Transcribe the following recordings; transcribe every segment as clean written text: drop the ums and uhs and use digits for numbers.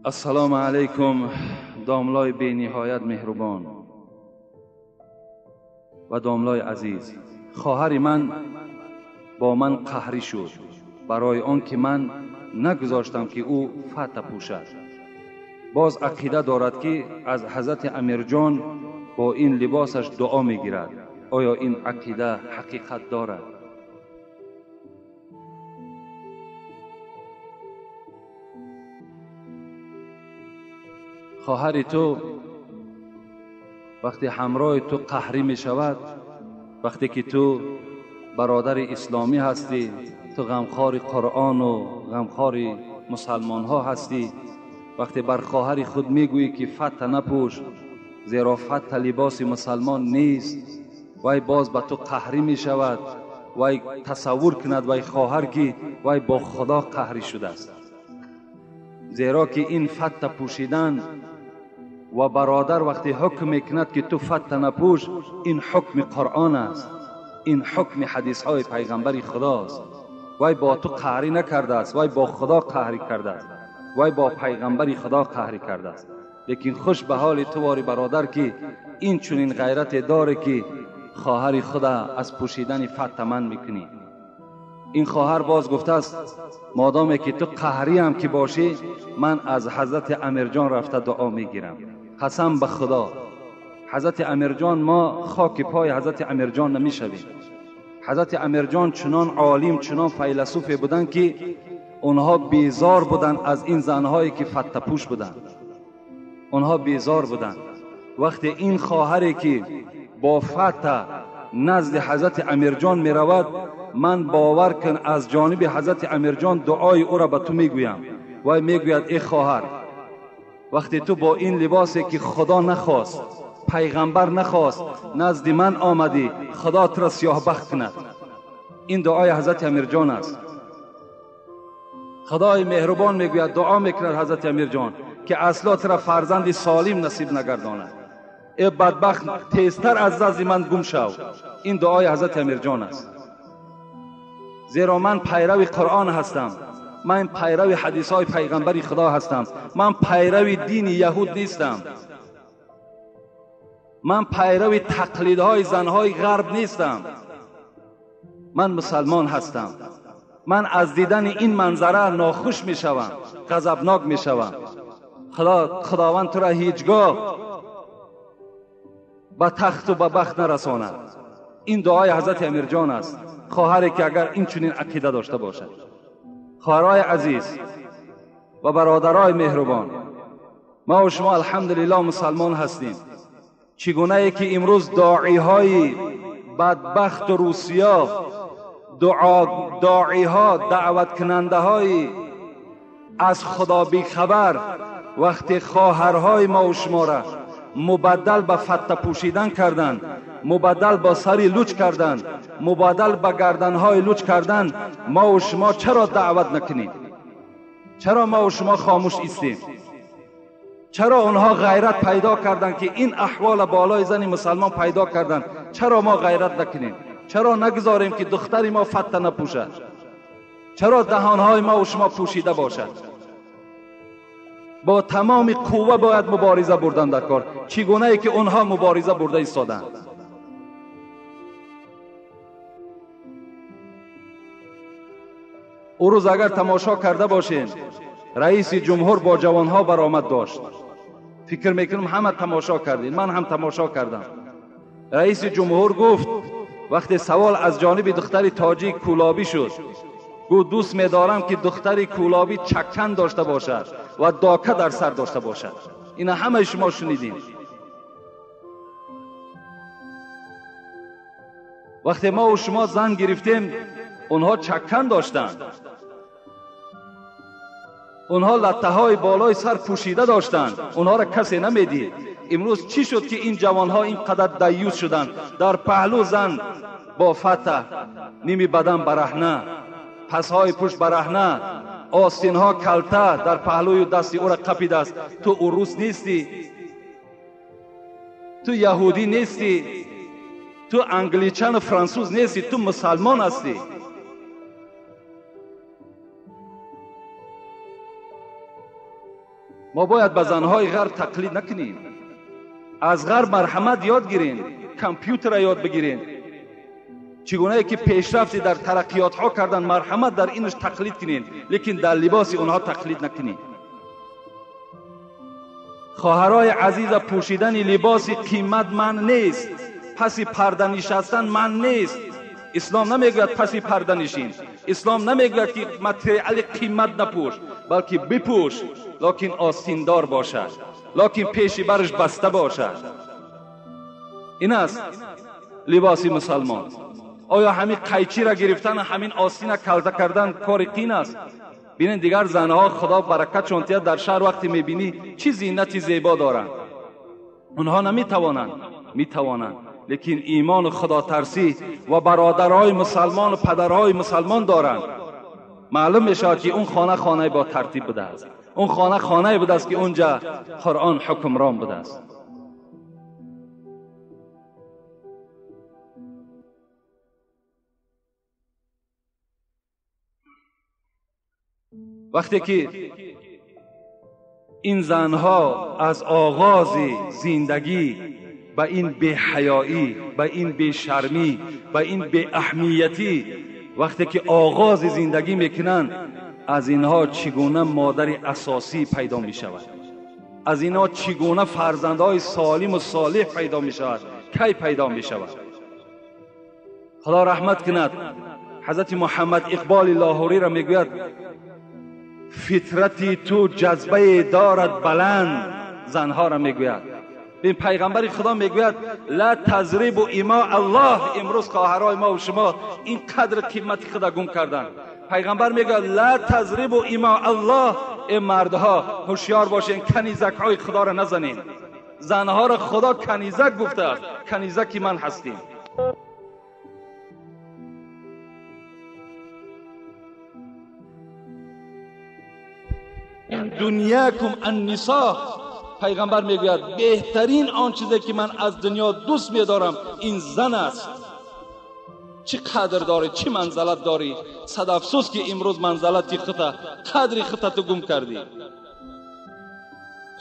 Ассалому алайкум, домлои бениҳоят меҳрубон ва домлои азиз. Хоҳари ман бо ман қаҳрӣ шуд барои он ки ман нагузоштам ки ӯ фата пӯшад. Боз ақида дорад ки аз ҳазрати Амирҷон бо ин либосаш дуо мегирад. Оё ин ақида ҳақиқат дорад? Хоҳари ту вақте ҳамроҳи ту қаҳрӣ мешавад, вақте ки ту бародари исломӣ ҳастӣ, ту ғамхори Қуръону ғамхори мусалмонҳо ҳастӣ, вақте бар хоҳари худ мегӯӣ ки фата напӯш, зеро фата либоси мусалмон нест, вай боз ба ту қаҳрӣ мешавад, вай тасаввур кунад вай хоҳар ки вай бо Худо қаҳрӣ шудааст. Зеро ки ин фата пӯшидан ва бародар вақте ҳукм мекунад ки ту фата напӯш, ин ҳукми Қуръон аст, ин ҳукми ҳадисҳои пайғамбари Худост. Вай бо ту қаҳрӣ накардааст, вай бо Худо қаҳрӣ кардааст, вай бо пайғамбари Худо қаҳрӣ кардааст. Лекин хуш ба ҳоли ту вори бародар ки ин чунин ғайрате доре ки хоҳари худа аз пӯшидани фата ман мекунӣ. Ин хоҳар боз гуфтааст модоме ки ту қаҳриам ки бошӣ, ман аз ҳазрати Амирҷон рафта дуо мегирам. Қасам ба Худо, ҳазрати Амирҷон, мо хоки пои ҳазрати Амирҷон намешавем. Ҳазрати Амирҷон чунон олим, чунон файласуфе буданд ки онҳо безор буданд аз ин занҳое ки фаттапӯш буданд. Онҳо безор буданд. Вақте ин хоҳаре ки бо фата назди ҳазрати Амирҷон меравад, ман бовар кун аз ҷониби ҳазрати Амирҷон дуои ӯро ба ту мегӯям. Вай мегӯяд эй хоҳар, вақте ту бо ин либосе ки Худо нахост, пайғамбар нахост, назди ман омадӣ, Худо туро сиёҳбахт кунад. Ин дуои ҳазрати Амирҷон аст. Худои меҳрубон мегӯяд, дуо мекунад ҳазрати Амирҷон ки асло туро фарзанди солим насиб нагардонад. Э бадбахт, тезтар аз назди ман гум шав. Ин дуои ҳазрати Амирҷон аст. Зеро ман пайрави Қуръон ҳастам, ман пайрави ҳадисҳои пайғамбари Худо ҳастам, ман пайрави дини яҳуд нестам, ман пайрави тақлидҳои занҳои ғарб нестам, ман мусалмон ҳастам. Ман аз дидани ин манзара нохуш мешавам, ғазабнок мешавам. Худованд туро ҳеҷ гоҳ ба тахту ба бахт нарасонад. Ин дуои ҳазрати Амирҷон аст. Хоҳаре ки агар ин чунин ақида дошта бошад. Хоҳарҳои азиз ва бародарои меҳрубон, ма ва шумо алҳамдулиллоҳ мусалмон ҳастем. Чӣ гунае ки имрӯз доиҳои бадбахту русия, доиҳо, даъваткунандаҳои аз Худо бехабар вақте хоҳарҳои ма ва шуморо мубаддал ба фатта пӯшидан карданд, мубаддал ба сари луч карданд, мубаддал ба гарданҳои луч карданд, ма ва шумо чаро даъват накунем? Чаро ма ва шумо хомӯш истем? Чаро онҳо ғайрат пайдо карданд ки ин аҳвола болои зани мусалмон пайдо карданд? Чаро мо ғайрат накунем? Чаро нагузорем ки духтари мо фатта напӯшад? Чаро даҳонҳои ма ва шумо пӯшида бошад? Бо тамоми қувва бояд мубориза бурдан дар кор, чӣ гунае ки онҳо мубориза бурда истоданд. Ӯ рӯз агар тамошо карда бошем, раиси ҷумҳур бо ҷавонҳо баромад дошт. Фикр мекунам ҳама тамошо кардем, ман ҳам тамошо кардам. Раиси ҷумҳур гуфт вақте савол аз ҷониби духтари тоҷик кӯлобӣ шуд, гуфт дӯст медорам ки духтари кӯлобӣ чаккан дошта бошад ва дока дар сар дошта бошад. Ина ҳамаи шумо шунидем. Вақте мо ва шумо зан гирифтем, онҳо чаккан доштанд, онҳо латтаҳои болои сар пӯшида доштанд, онҳоро касе намедид. Имрӯз чӣ шуд ки ин ҷавонҳо ин қадар даюс шуданд? Дар паҳлӯ зан бо фата, ними бадан бараҳна, пасҳои пушт бараҳна, остинҳо калта, дар паҳлӯю дасти ӯро қапидааст. Ту урус нестӣ, ту яҳудӣ нестӣ, ту англичану франсуз нестӣ, ту мусалмон ҳастӣ. Мо бояд ба занҳои ғарб тақлид накунем. Аз ғарб марҳамат ёд гирем, компютера ёд бигирем. Чӣ гунае ки пешрафти дар тараққиётҳо кардан, марҳамат дар инаш тақлид кунем, лекин дар либоси онҳо тақлид накунем. Хоҳарои азиза, пӯшидани либоси қимат манъ нест, паси парда нишастан манъ нест. Ислом намегӯяд паси парда нишин, ислом намегӯяд ки материали қимат напӯш, балки бипӯш, локин остиндор бошад, локин пеши бараш баста бошад. Ин аст либоси мусалмон. Оё ҳамин қайчиро гирифтан, ҳамин остина калта кардан кори қин аст? Бинед, дигар занҳо, худо баракатшон диҳад, дар шаҳр вақте мебинӣ чӣ зинати зебо доранд. Онҳо наметавонанд, метавонанд, лекин имону худотарсӣ ва бародарҳои мусалмону падарҳои мусалмон доранд. Маълум мешавад ки он хона хонаи бо тартиб будааст, он хона хонае будааст ки онҷа Қуръон ҳукмрон будааст. Вақте ки ин занҳо аз оғози зиндагӣ ба ин беҳаёӣ, ба ин бешармӣ, ба ин беаҳамиятӣ вақте ки оғози зиндагӣ мекунанд, аз инҳо чӣ гуна модари асосӣ пайдо мешавад? Аз инҳо чӣ гуна фарзандҳои солиму солеҳ пайдо мешавад? Кай пайдо мешавад? Худо раҳмат кунад, ҳазрати Муҳаммад Иқболи Лоҳуриро мегӯяд: фитрати ту ҷазбае дорад баланд. Занҳоро мегӯяд. Бин, пайғамбари Худо мегӯяд: ла тазрибу има Аллоҳ. Имрӯз хоҳарои мо ва шумо ин қадр қимати худа гум карданд. Пайғамбар мегӯяд: ла тазрибу има Аллоҳ. Э мардҳо, ҳушёр бошед, канизакҳои Худоро назанед. Занҳоро Худо канизак гуфтааст, канизаки ман ҳастем. Дунякум аннисо. Пайғамбар мегӯяд беҳтарин он чизе ки ман аз дунё дӯст медорам ин зан аст. Чӣ қадр дорӣ, чӣ манзалат дорӣ? Сад афсӯс ки имрӯз манзалати хута, қадри хута ту гум кардӣ.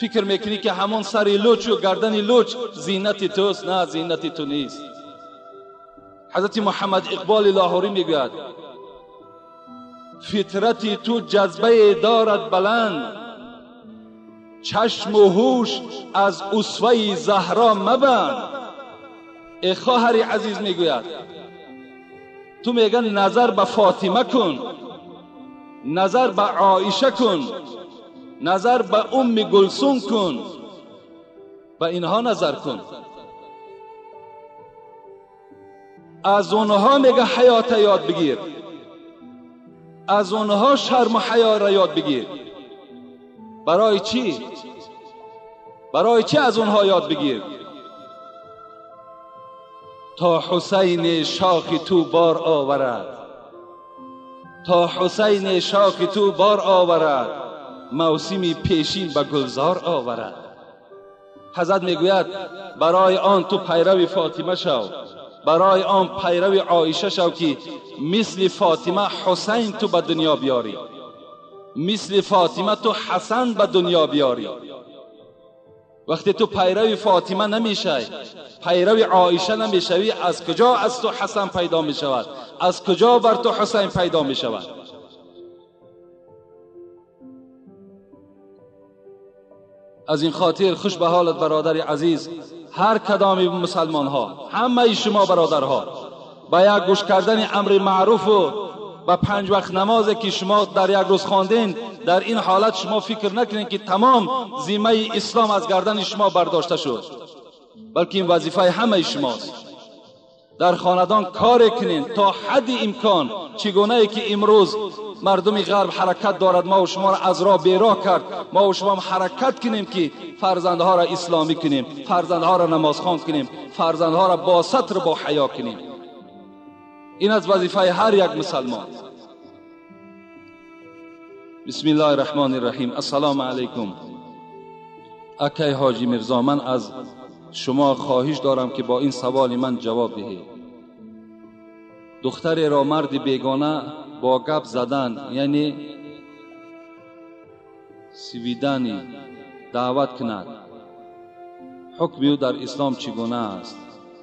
Фикр мекунӣ ки ҳамон сари лучу гардани луч зинати туст? На, зинати ту нест. Ҳазрати Муҳаммад Иқболи Лоҳурӣ мегӯяд: фитрати ту ҷазбае дорад баланд, чашму ҳуш аз усваи Заҳро мабанд. Э хоҳари азиз, мегӯяд, ту мегӯяд назар ба Фотима кун, назар ба Оиша кун, назар ба Умми Гулсум кун, ба инҳо назар кун. Аз онҳо мега ҳаёта ёд бигир, аз онҳо шарму ҳаёро ёд бигир. Барои чӣ? Барои чӣ аз онҳо ёд бигир? То Ҳусайни шохи ту бор оварад, то Ҳусайни шохи ту бор оварад, мавсими пешин ба гулзор оварад. Ҳазрат мегӯяд барои он ту пайрави Фотима шав, барои он пайрави Оиша шав ки мисли Фотима Ҳусайн ту ба дунё биёрӣ, мисли Фотима ту Ҳасан ба дунё биёрӣ. Вақте ту пайрави Фотима намешавӣ, пайрави Оиша намешавӣ, аз куҷо аз ту Ҳасан пайдо мешавад? Аз куҷо бар ту Ҳусайн пайдо мешавад? Аз ин хотир хуш ба ҳолат бародари азиз, ҳар кадоми мусалмонҳо, ҳамаи шумо бародарҳо, ба як гӯш кардани амри маъруфу ба панҷ вақт намозе ки шумо дар як рӯз хонден, дар ин ҳолат шумо фикр накунед ки тамом зиммаи ислом аз гардани шумо бардошта шуд, балки ин вазифаи ҳамаи шумост. Дар хонадон коре кунед то ҳадди имкон, чӣ гунае ки имрӯз мардуми ғарб ҳаракат дорад, мо шуморо аз роҳ бероҳ кард, мо шумоам ҳаракат кунем ки фарзандҳоро исломӣ кунем, фарзандҳоро намозхон кунем, фарзандҳоро бо сатр бо ҳаё кунем. Ин аз вазифаи ҳар як мусалмон. Бисмиллоҳи раҳмони раҳим. Ассалому алайкум. Акай ҳоҷи Мирзо, ман аз шумо хоҳиш дорам ки бо ин саволи ман ҷавоб диҳед. Духтареро марди бегона бо гап задан, яъне свидание даъват кунад, ҳукми ӯ дар ислом чӣ гуна аст?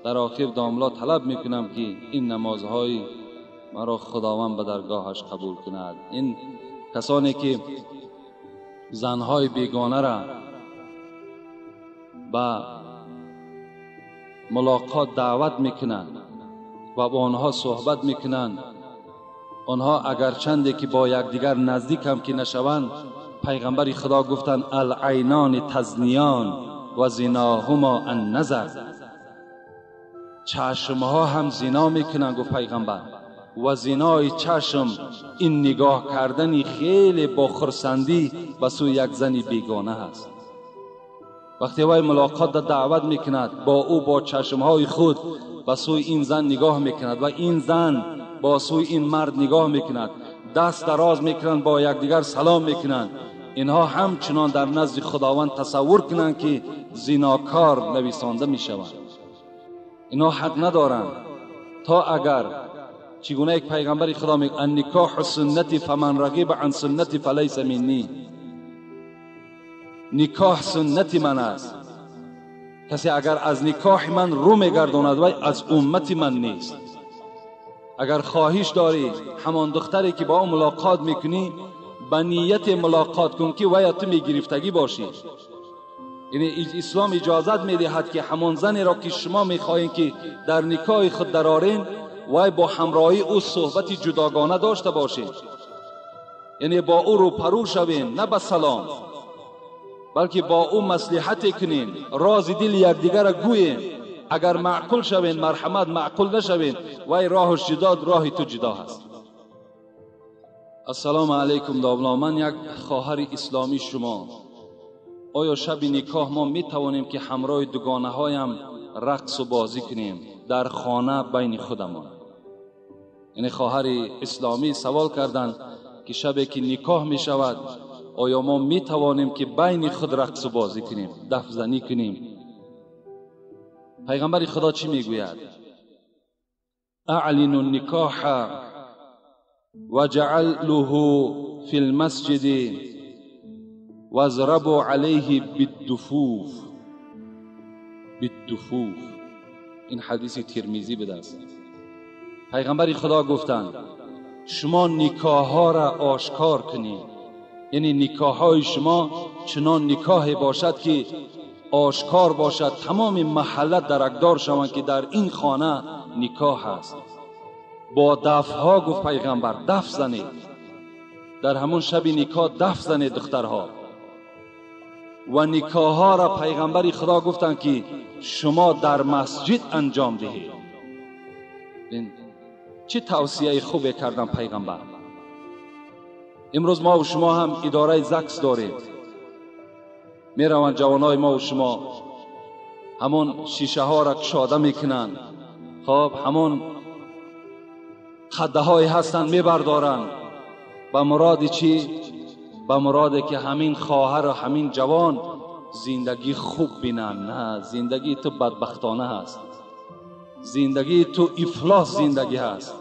Дар охир домла талаб мекунам, ки ин намозҳои маро Худованд ба даргоҳаш қабул кунад. Ин касоне ки занҳои бегонаро ба мулоқот даъват мекунанд ва бо онҳо суҳбат мекунанд, онҳо агарчанде ки бо якдигар наздик ҳам ки нашаванд, пайғамбари Худо гуфтанд: алайнони тазниён ва зиноҳумо анназар. Чашмҳо ҳам зино мекунанд, гуфт пайғамбар, ва зинои чашм ин нигоҳ кардани хеле бо хурсандӣ ба сӯи як зани бегона аст. Вақте вай мулоқот даъват мекунад, бо ӯ бо чашмҳои худ ба сӯи ин зан нигоҳ мекунад ва ин зан бо сӯи ин мард нигоҳ мекунад, даст дароз мекунанд, бо якдигар салом мекунанд. Инҳо ҳамчунон дар назди Худованд тасаввур кунанд, ки зинокор нависонда мешаванд. Инҳо ҳақ надоранд то агар чӣ гуна як пайғамбари Худо мегӯяд: анникоҳу суннати фаман рағиба ан суннати фалайса минни. Никоҳ суннати ман аст, касе агар аз никоҳи ман рӯ мегардонад, вай аз уммати ман нест. Агар хоҳиш дорӣ ҳамон духтаре ки бо ӯ мулоқот мекунӣ, ба нияте мулоқот кун, ки вая ту мегирифтагӣ бошӣ. Яъне ислом иҷозат медиҳад, ки ҳамон занеро ки шумо мехоҳед ки дар никоҳи худ дарорен, вай бо ҳамроҳии ӯ суҳбати ҷудогона дошта бошед, яъне бо ӯ рӯпарӯ шавем, на ба салом, балки бо ӯ маслиҳате кунем, рози дили якдигарро гӯем. Агар маъқул шавем, марҳамат, маъқул нашавем, вай роҳаш ҷудо, роҳи ту ҷудо ҳаст. Ассалому алайкум домла, ман як хоҳари исломии шумо. Оё шаби никоҳ мо метавонем ки ҳамроҳи дугонаҳоям рақсу бозӣ кунем дар хона байни худамон? Яъне хоҳари исломӣ савол карданд, ки шабе ки никоҳ мешавад, оё мо метавонем ки байни худ рақсу бозӣ кунем, дафзанӣ кунем? Пайғамбари Худо чӣ мегӯяд? аълину никоҳа ваҷаълуҳу фи лмасҷиди вазрабу алайҳи биддуфуф. биддуфуф. Ин ҳадиси Тирмизӣ будааст. Пайғамбари Худо гуфтанд: шумо никоҳҳоро ошкор кунед, яъне никоҳҳои шумо чунон никоҳе бошад, ки ошкор бошад, тамоми маҳалла даракдор шаванд, ки дар ин хона никоҳ аст. Бо дафҳо, гуфт пайғамбар, даф занед дар ҳамон шаби никоҳ, даф занед духтарҳо. Ва никоҳҳоро пайғамбари Худо гуфтанд, ки шумо дар масҷид анҷом диҳед. Чӣ тавсияи хубе кардан пайғамбар. Имрӯз мо ва шумо ҳам идораи ЗАГС дорем. Мераванд ҷавонои мо ва шумо, ҳамон шишаҳоро кушода мекунанд, хоб ҳамон қаддаҳое ҳастанд мебардоранд. Ба муроди чӣ? Ба муроде ки ҳамин хоҳару ҳамин ҷавон зиндагӣ хуб бинанд. На, зиндагии ту бадбахтона ҳаст, зиндагии ту ифлос зиндагӣ ҳаст,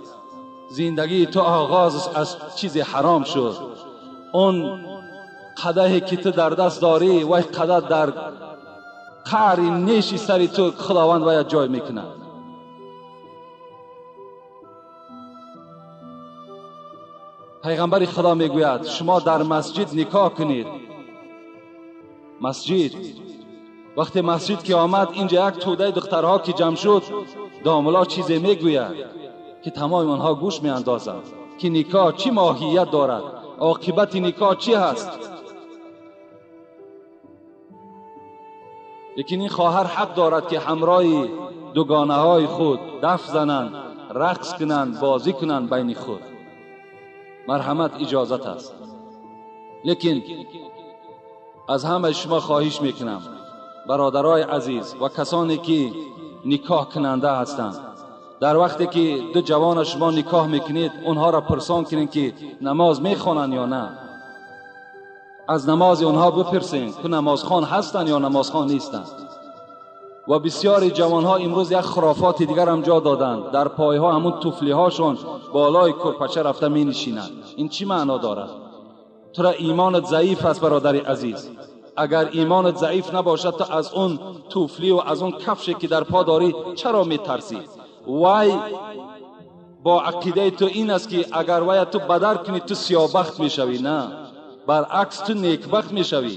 зиндагии ту оғоз аз чизе ҳаром шуд. Он қадаҳе ки ту дар даст дорӣ, вай қадаҳ дар қаъри неши сари ту Худованд вая ҷой мекунад. Пайғамбари Худо мегӯяд: шумо дар масҷид никоҳ кунед. Масҷид, вақте масҷид ки омад, инҷа як тӯдаи духтарҳо ки ҷамъ шуд, домулло чизе мегӯяд, ки тамоми онҳо гӯш меандозанд, ки никоҳ чӣ моҳият дорад, оқибати никоҳ чӣ ҳаст. Лекин ин хоҳар ҳақ дорад, ки ҳамроҳи дугонаҳои худ даф зананд, рақс кунанд, бозӣ кунанд байни худ. Марҳамат, иҷозат аст. Лекин аз ҳамаи шумо хоҳиш мекунам, бародарои азиз ва касоне ки никоҳ кунанда ҳастанд, дар вақте ки ду ҷавона шумо никоҳ мекунед, онҳоро пурсон кунед, ки намоз мехонанд ё на. Аз намози онҳо бипурсед, ки намозхон ҳастанд ё намозхон нестанд. Ва бисёри ҷавонҳо имрӯз як хурофоти дигар ҳам ҷо доданд, дар пойҳо ҳамун туфлиҳошон болои курпача рафта менишинанд. Ин чӣ маъно дорад? Тура имонат заиф аст, бародари азиз. Агар имонат заиф набошад, ту аз он туфли ва аз он кафше ки дар по дорӣ чаро метарсӣ? Вай бо ақидаи ту ин аст ки агар вая ту бадар кунӣ, ту сиёбахт мешавӣ. На, баръакс, ту некбахт мешавӣ.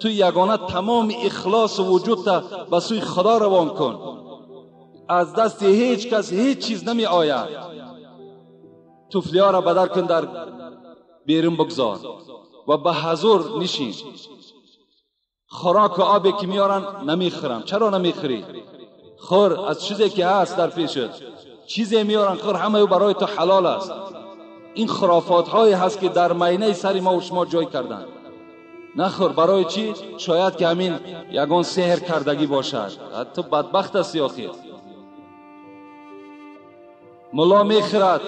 Ту ягона тамоми ихлосу вуҷудта ба сӯи Худо равон кун. Аз дасти ҳеҷ кас ҳеҷ чиз намеояд. Туфлиҳоро бадар кун, дар берун бигзор ва ба ҳазур нишин. Хӯроку обе ки меоранд намехӯрам. Чаро намехӯрӣ? Хӯр аз чизе ки ҳаст дар пешат. Чизе меоранд хӯр, ҳамаи ӯ барои ту ҳалол аст. Ин хурофотҳое ҳаст ки дар майнаи сари мо шумо ҷой карданд. Нахӯр, барои чӣ? Шояд ки ҳамин ягон сеҳр кардагӣ бошад. Ту бадбахт ҳасти охир. Мулло мехӯрад,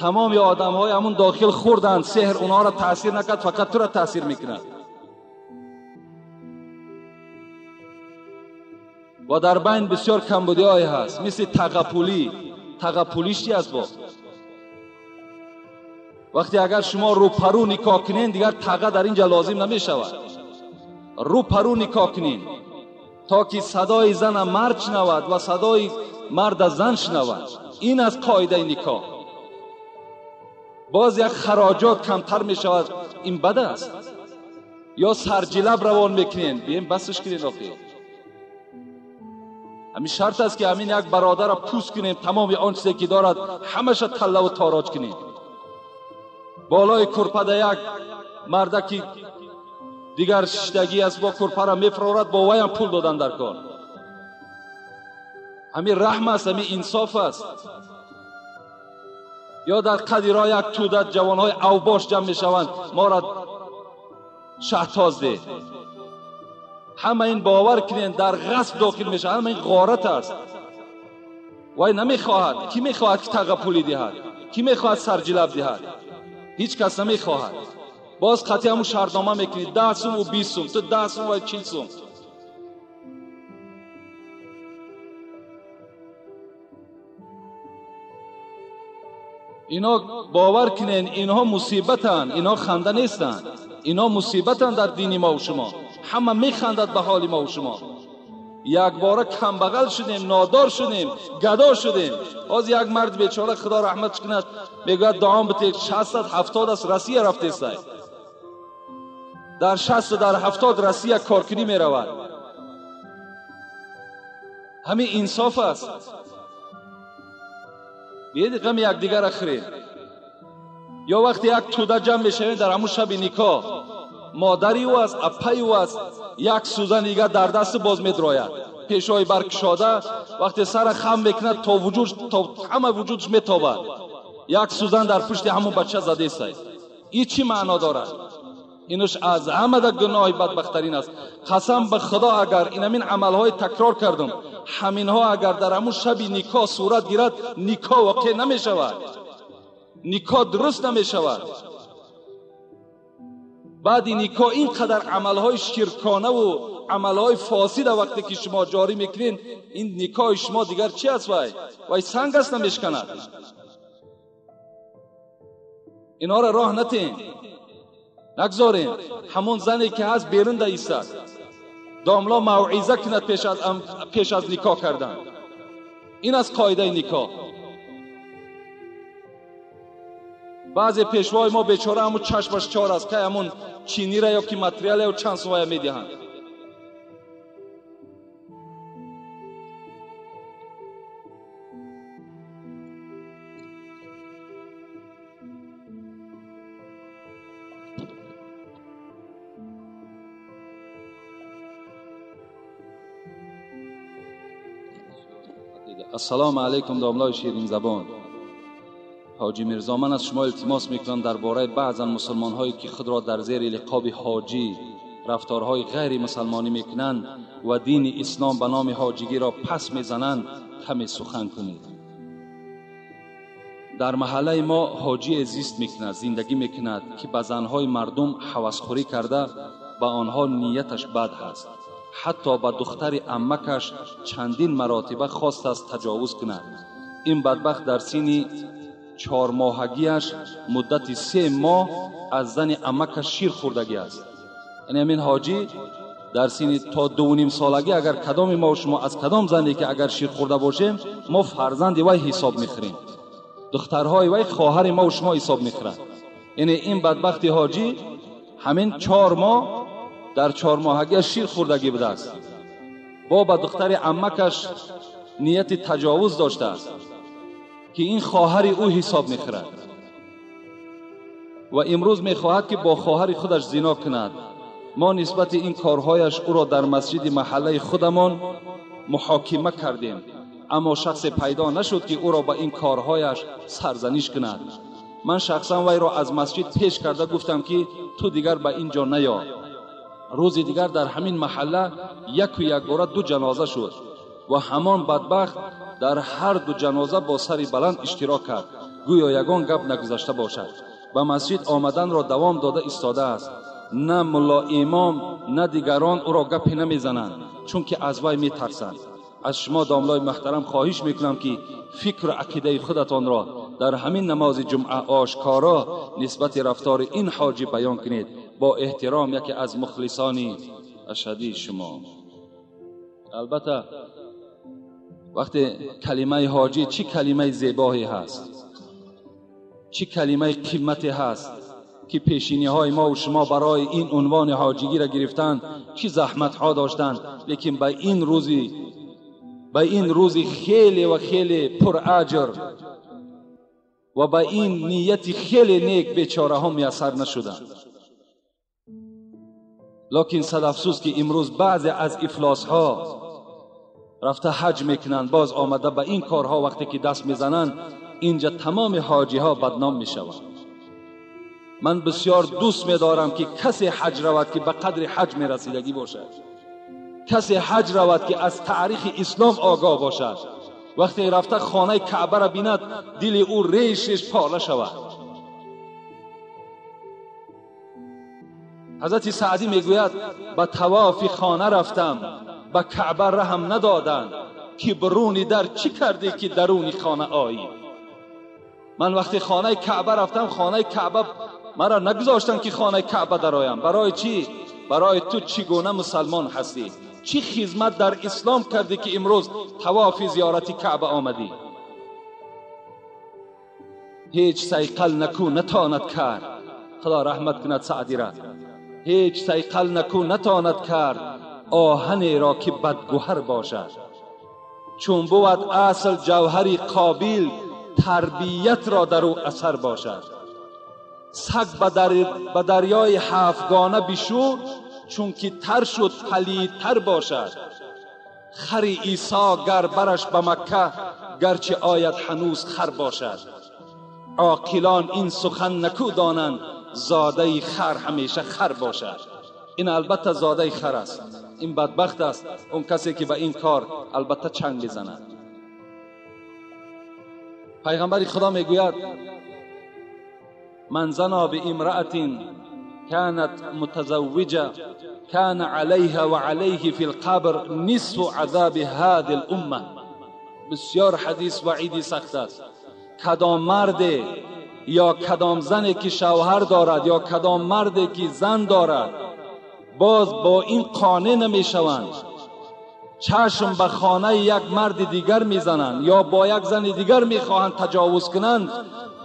тамоми одамҳои ҳамун дохил хӯрданд, сеҳр онҳоро таъсир накард, фақат туро таъсир мекунад. Ва дар байн бисёр камбудиҳое ҳаст, мисли тағапулӣ. Тағапулиш чи аст? Бо вақте агар шумо рӯпарӯ никоҳ кунед, дигар таға дар инҷа лозим намешавад. Рӯпарӯ никоҳ кунед, то ки садои зана мард шунавад ва садои марда зан шунавад. Ин аст қоидаи никоҳ. Боз як хароҷот камтар мешавад, ин бад аст. Ё сарҷилаб равон мекунед, бием басш кунед охир. Ҳамин шарт аст ки ҳамин як бародарро пӯст кунем, тамоми он чизе ки дорад ҳамаша таллаву тороҷ кунем. Болои курпада як мардаки дигар шиштагӣ аст, бо курпара мефурорад, бо ваям пул додан дар кор. Ҳамин раҳм аст, ҳамин инсоф аст. Ё дар қади роҳ як тӯда ҷавонҳои авбош ҷамъ мешаванд, моро шаҳтоз деҳ. Ҳама ин бовар кунед, дар ғасб дохил мешавад, ҳама ин ғорат аст. Вай намехоҳад. Кӣ мехоҳад ки тағапулӣ диҳад? Кӣ мехоҳад сарҷилаб диҳад? Ҳеҷ кас намехоҳад. Боз қатъи ҳамун шартнома мекунӣ, 10 сум ва 20 сум, ту 10 сум ва 40 сум. Ино бовар кунед, инҳо мусибатанд, инҳо ханда нестанд. Инҳо мусибатанд дар дини мо ва шумо. Ҳама механдад ба ҳоли мо ва шумо. Якбора камбағал шудем, нодор шудем, гадо шудем. Ҳозир як мард бечора, Худо раҳматш кунад, мегӯяд дуом битед, 60-70 аст, Россия рафтестай. Дар 60 дар 70 Россия коркунӣ меравад. Ҳамин инсоф аст. Биед ғами якдигарро хӯрем. Ё вақте як тӯда ҷамъ мешавем дар ҳамун шаби никоҳ, модари ӯ аст, аппаи ӯ аст, як сӯзан дигар дар дасту боз медрояд, пешҳои баркушода, вақте сара хам мекунад, то вуҷуд, то ҳама вуҷудш метобад. Як сӯзан дар пушти ҳамун бача задесай. Ин чӣ маъно дорад? Инаш аз ҳамада гуноҳи бадбахттарин аст. Қасам ба Худо, агар ин ҳамин амалҳои такрор кардум, ҳаминҳо агар дар ҳамун шаби никоҳ сурат гирад, никоҳ воқеъ намешавад, никоҳ дуруст намешавад. Баъди никоҳ ин қадар амалҳои ширконаву амалҳои фосида вақте ки шумо ҷорӣ мекунед, ин никоҳи шумо дигар чи аст? Вай вай санг аст, намешканад. Инҳоро роҳ натем, нагзорем. Ҳамон зане ки ҳаст берун даистад, домло мавъиза кунад пеш аз никоҳ кардан. Ин аст қоидаи никоҳ. Баъзе пешвои мо бечора ҳамун чашмаш чор аст, кай ҳамун чинира ё ки материала ё чанд сумая медиҳанд. Ассалому алайкум, домлои ширинзабон. Ҳоҷӣ Мирзо, ман аз шумо илтимос мекунам дар бораи баъзан мусулмонҳое ки худро дар зери лиқоби ҳоҷӣ рафторҳои ғайримусалмонӣ мекунанд ва дини ислом ба номи ҳоҷигиро пас мезананд, каме сухан кунед. Дар маҳаллаи мо ҳоҷие зист мекунад, зиндагӣ мекунад ки ба занҳои мардум ҳавасхӯрӣ карда ба онҳо нияташ бад ҳаст. Ҳатто ба духтари аммакаш чандин маротиба хостааст таҷовуз кунад. Ин бадбахт дар синни 4 моҳагиаш муддати 3 моҳ аз зани аммакаш шир хӯрдагӣ аст. Яъне ҳамин ҳоҷӣ дар синни то 2.5 солагӣ агар кадоми мо шумо аз кадом зане ки агар шир хӯрда бошем, мо фарзанди вай ҳисоб мехӯрем. Духтарҳои вай хоҳари мо шумо ҳисоб мехӯрад. Яъне ин бадбахти ҳоҷӣ ҳамин 4 моҳ дар 4 моҳагӣ шир хӯрдагӣ будааст. Бо ба духтари аммакаш нияти таҷовуз доштааст ки ин хоҳари ӯ ҳисоб мехӯрад ва имрӯз мехоҳад ки бо хоҳари худаш зино кунад. Мо нисбати ин корҳояш ӯро дар масҷиди маҳаллаи худамон муҳокима кардем, аммо шахсе пайдо нашуд ки ӯро ба ин корҳояш сарзаниш кунад. Ман шахсан вайро аз масҷид пеш карда гуфтам ки ту дигар ба ин ҷо наё. Рӯзи дигар дар ҳамин маҳалла яку якбора 2 ҷаноза шуд ва ҳамон бадбахт дар ҳар 2 ҷаноза бо сари баланд иштирок кард, гӯё ягон гап нагузашта бошад. Ба масҷид омаданро давом дода истодааст. На мулло имом, на дигарон ӯро гапе намезананд, чунки аз вай метарсанд. Аз шумо домлои муҳтарам хоҳиш мекунам ки фикру ақидаи худатонро дар ҳамин намози ҷумъа ошкоро нисбати рафтори ин ҳоҷӣ баён кунед. Бо эҳтиром яке аз мухлисони ашадии шумо. Албатта вақте калимаи ҳоҷӣ чӣ калимаи зебоҳе ҳаст, чӣ калимаи қимате ҳаст ки пешиниҳои мо ва шумо барои ин унвони ҳоҷигиро гирифтан чӣ заҳматҳо доштанд, лекин ба ин рӯзи хеле ва хеле пураҷр ва ба ин нияти хеле нек бечораҳо муяссар нашуданд. Лекин сад афсӯс ки имрӯз баъзе аз ифлосҳо рафта ҳаҷ мекунанд, боз омада ба ин корҳо вақте ки даст мезананд, инҷа тамоми ҳоҷиҳо бадном мешаванд. Ман бисёр дӯст медорам ки касе ҳаҷ равад ки ба қадри ҳаҷ мерасидагӣ бошад, касе ҳаҷ равад ки аз таърихи ислом огоҳ бошад. Вақте рафта хонаи каъбаро бинад, дили ӯ реш реш пора шавад. Ҳазрати Саъдӣ мегӯяд: ба тавофи хона рафтам, ба каъба раҳм надоданд, ки бируни дар чӣ кардӣ ки даруни хона оӣ. Ман вақте хонаи каъба рафтам, хонаи каъба маро нагузоштанд ки хонаи каъба дароям. Барои чӣ? Барои ту чӣ гуна мусалмон ҳастӣ? Чӣ хизмат дар ислом кардӣ ки имрӯз тавофи зиёрати каъба омадӣ? Ҳеҷ сайқал наку натонад кард. Худо раҳмат кунад Саъдира. Ҳеҷ сайқал наку натонад кард оҳанеро ки бадгӯҳар бошад. Чун бувад асл ҷавҳари қобил, тарбиятро дар ӯ асар бошад. Саг ба дарёи ҳафтгона бишӯр, чунки тар шуд палидтар бошад. Хари Исо гар бараш ба Макка, гарчи ояд ҳанӯз хар бошад. Оқилон ин сухан наку донанд, зодаи хар ҳамеша хар бошад. Ин албатта зодаи хар аст, ин бадбахт аст он касе ки ба ин кор албатта чанг мезанад. Пайғамбари Худо мегӯяд: من زنا بامرأة كانت متزوجة كان عليها وعليه في القبر نصف عذاب هذه الأمة. بسیار حدیث وعیدی سخت است. کدام مرد یا کدام زنی که شوهر دارد یا کدام مردی که زن دارد باز با این قانع نمیشوند، چشم به خانه یک مرد دیگر میزنند یا با یک زن دیگر میخواهند تجاوز کنند،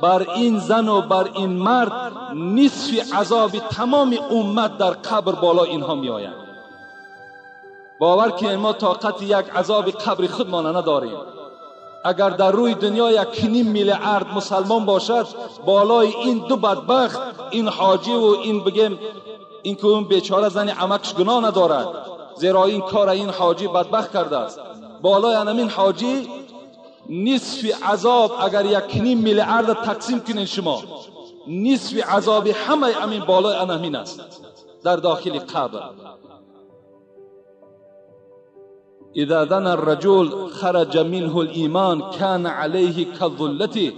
بر این زن و بر این مرد نصف عذاب تمام امت در قبر بالا اینها می آید. باور که ما طاقت یک عذاب قبر خودمان نداریم. اگر در روی دنیا 1.5 میلیارد مسلمان باشد، بالای این دو بدبخت، این حاجی و این بگیم این که اون بیچاره زن عمکش گناه ندارد، زیرا این کار این حاجی بدبخت کرده است، بالای همین حاجی نصف عذاب اگر 1.5 میلیارد تقسیم کنین شما، نصف عذاب همه امین بالای همین است در داخل قبر. اذا زنى الرجل خرج منه الایمان كان عليه كالظلة.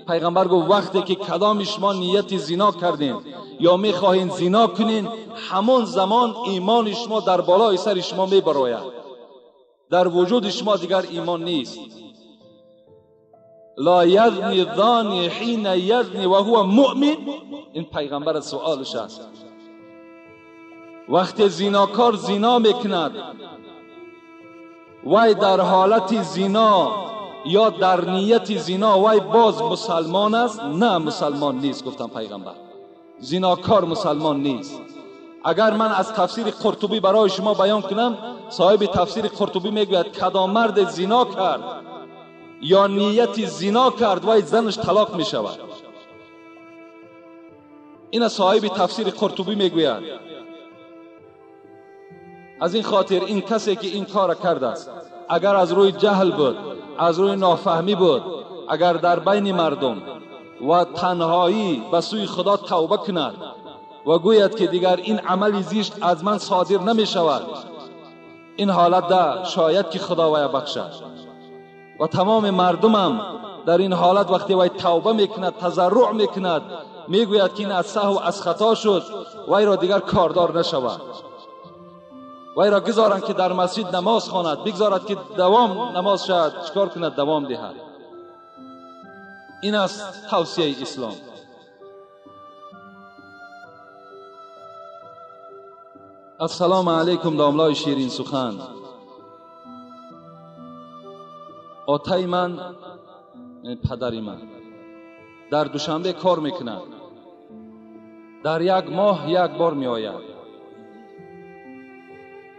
پیغمبر گفت وقتی که کدام شما نیت زنا کردین یا میخواهین زنا کنین، همان زمان ایمان شما در بالای سر شما میبراید، در وجود شما دیگر ایمان نیست. لا یزنی الزانی حین یزنی و هو مؤمن. این پیغمبر سوالش است. وقتی زیناکار زینا میکند، وی در حالت زینا یا در نیت زینا وی باز مسلمان است؟ نه، مسلمان نیست. گفتم پیغمبر زیناکار مسلمان نیست. اگر من از تفسیر قرطبی برای شما بیان کنم، صاحب تفسیر قرطبی میگوید کدام مرد زینا کرد یا نیت زینا کرد وی زنش طلاق میشود. این صاحب تفسیر قرطبی میگوید. از این خاطر این کسی که این کار کرده است، اگر از روی جهل بود، از روی نافهمی بود، اگر در بین مردم و تنهایی به سوی خدا توبه کند و گوید که دیگر این عمل زشت از من صادر نمی شود، این حالت ده شاید که خدا وی بخشد. و تمام مردمم در این حالت وقتی وی توبه میکند، تضرع میکند، میگوید که این از سهو از خطا شد، وی را دیگر کاردار نشود، وی را گذارند که در مسجد نماز خواند، بگذارد که دوام نماز شد، چکار کند؟ دوام دهد. این است توصیه اسلام. السلام علیکم داملای شیرین سخن. آتای من، پدری من، در دوشنبه کار میکند. در یک ماه یک بار می آید،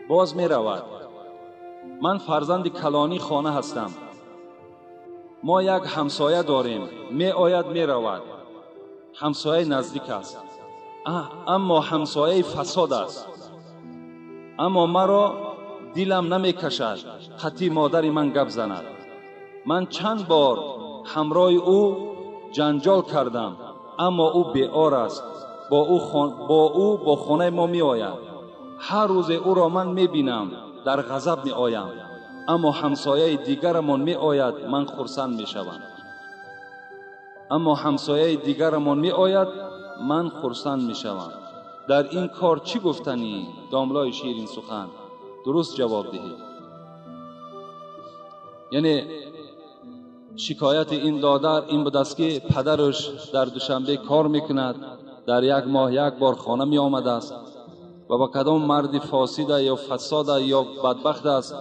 باز می رود. من فرزند کلانی خانه هستم. ما یک همسایه داریم، می آید می رود. همسایه نزدیک است، اما همسایه فساد است. اما مرا دلم نمی کشد خطی مادر من گپ زند. من چند بار همراه او جنجال کردم، اما او بی‌عار است. با او با خانه ما می آید. هر روز او را من می بینم، در غضب می آیم. اما همسایه دیگرمان می آید، من خرسند می شوم. اما همسایه دیگرمان می آید، من خرسند می شوم. در این کار چی گفتنی؟ داملای شیرین سخن درست جواب دهید. یعنی شکایت این دادر این بود است که پدرش در دوشنبه کار میکند، در یک ماه یک بار خانه می آمده است و با کدام مرد فاسد یا فساد یا بدبخت است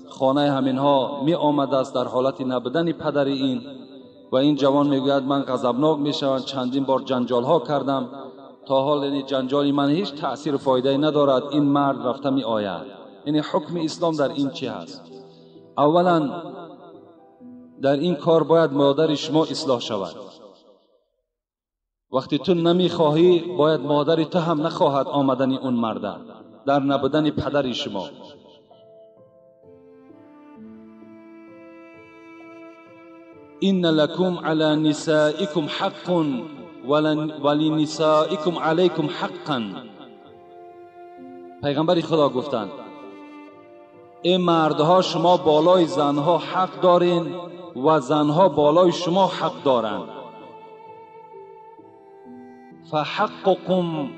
خانه همینها می آمده است در حالت نبودن پدر این. و این جوان میگوید من غضبناک میشوم، چندین بار جنجال ها کردم، تا حال این جنجال من هیچ تأثیر و فایده ندارد، این مرد رفته می آید. یعنی حکم اسلام در این چی هست؟ اولا در این کار باید مادر شما اصلاح شود. وقتی تو نمیخواهی باید مادر تو هم نخواهد آمدن اون مرد در نبودن پدر شما. ان لکم علی نسائکم حق ولنسائکم علیکم حقا. پیغمبر خدا گفتند ای مردها شما بالای زنها حق دارین و زنها بالای شما حق دارند. فحقکم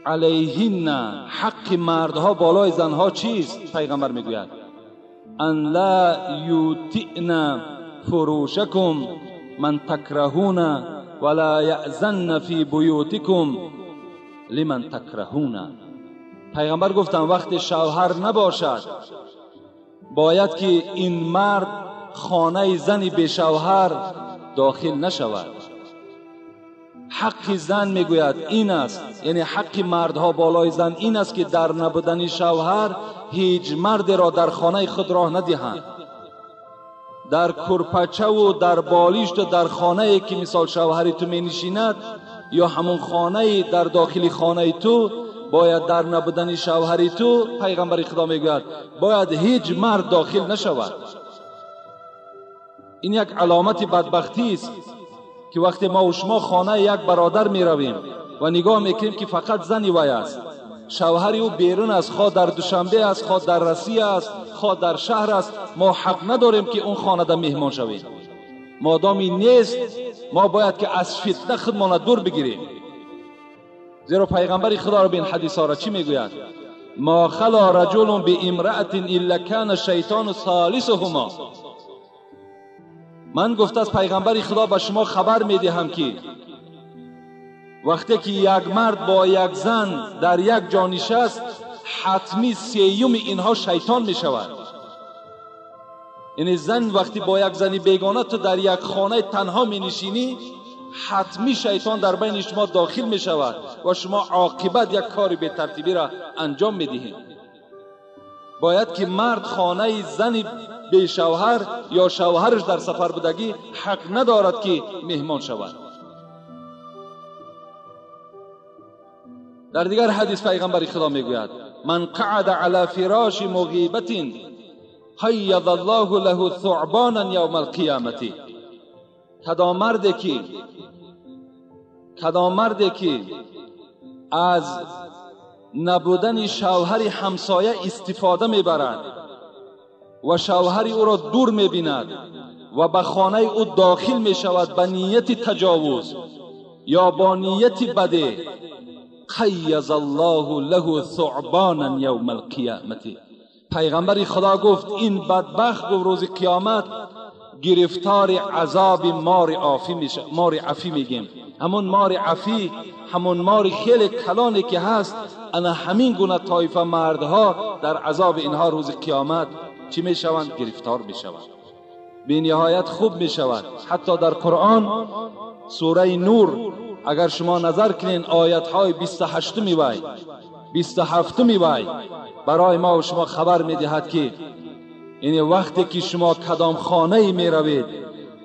علیهن، حق مردها بالای زنها چیست؟ پیغمبر میگوید ان لا یوتئن فروشکم من تکرهون ولا یأذن فی بیوتکم لمن تکرهون. پیغمبر گفتند وقتی شوهر نباشد باید که این مرد خانه زن بی شوهر داخل نشود. حق زن میگوید این است، یعنی حق مردها بالای زن این است که در نبودن شوهر هیچ مرد را در خانه خود راه ندهند. در کرپچه و در بالیشت و در خانه که مثال شوهری تو می نشیند یا همون خانه در داخل خانه تو باید در نبودن شوهری تو، پیغمبر خدا میگوید باید هیچ مرد داخل نشود. این یک علامت بدبختی است که وقتی ما و شما خانه یک برادر می رویم و نگاه میکنیم که فقط زنی وی است، شوهری او بیرون است، خواه در دوشنبه است، خواه در رسیه است، خواه در شهر است، ما حق نداریم که اون خانه در مهمان شویم. مادامی نیست ما باید که از فتنه خودمان دور بگیریم. زیرا پیغمبر خدا را به این حدیث ها را چی میگوید؟ ما خلا رجل بامرأة الا کان الشیطان ثالثهما. من گفته از پیغمبر خدا به شما خبر میدهم که Вақте ки як мард бо як зан дар як ҷо нишаст, ҳатмӣ сеюми инҳо шайтон мешавад. Яъне зан вақте бо як зани бегона ту дар як хонаи танҳо менишинӣ, ҳатмӣ шайтон дар байни шумо дохил мешавад ва шумо оқибат як кори бетартибиро анҷом медиҳед. Бояд ки мард хонаи зани бешавҳар ё шавҳараш дар сафар будагӣ ҳақ надорад ки меҳмон шавад. Дар дигар ҳадис пайғамбари Худо мегӯяд: ман қаъада ала фироши муғибатин қайяда Аллоҳу лаҳу ثуъбонан явма алқиёмати. Кадом марде ки аз набудани шавҳари ҳамсоя истифода мебарад ва шавҳари ӯро дур мебинад ва ба хонаи ӯ дохил мешавад ба нияти таҷовуз ё бо нияти баде, қайяза Аллоҳу лаҳу ثуъбонан явма алқиёмати. Пайғамбари Худо гуфт ин бадбахт гуфт рӯзи қиёмат гирифтори азоби мори афӣ мегем. Ҳамон мори афӣ, ҳамон мори хеле калоне ки ҳаст, ана ҳамин гуна тоифа мардҳо дар азоби инҳо рӯзи қиёмат чӣ мешаванд? Гирифтор мешаванд. Бениҳоят хуб мешавад. Ҳатто дар Қуръон сураи Нур агар шумо назар кунед, оятҳои 28 вай, 27 вай барои мо ва шумо хабар медиҳад ки яъне вақте ки шумо кадом хонае меравед,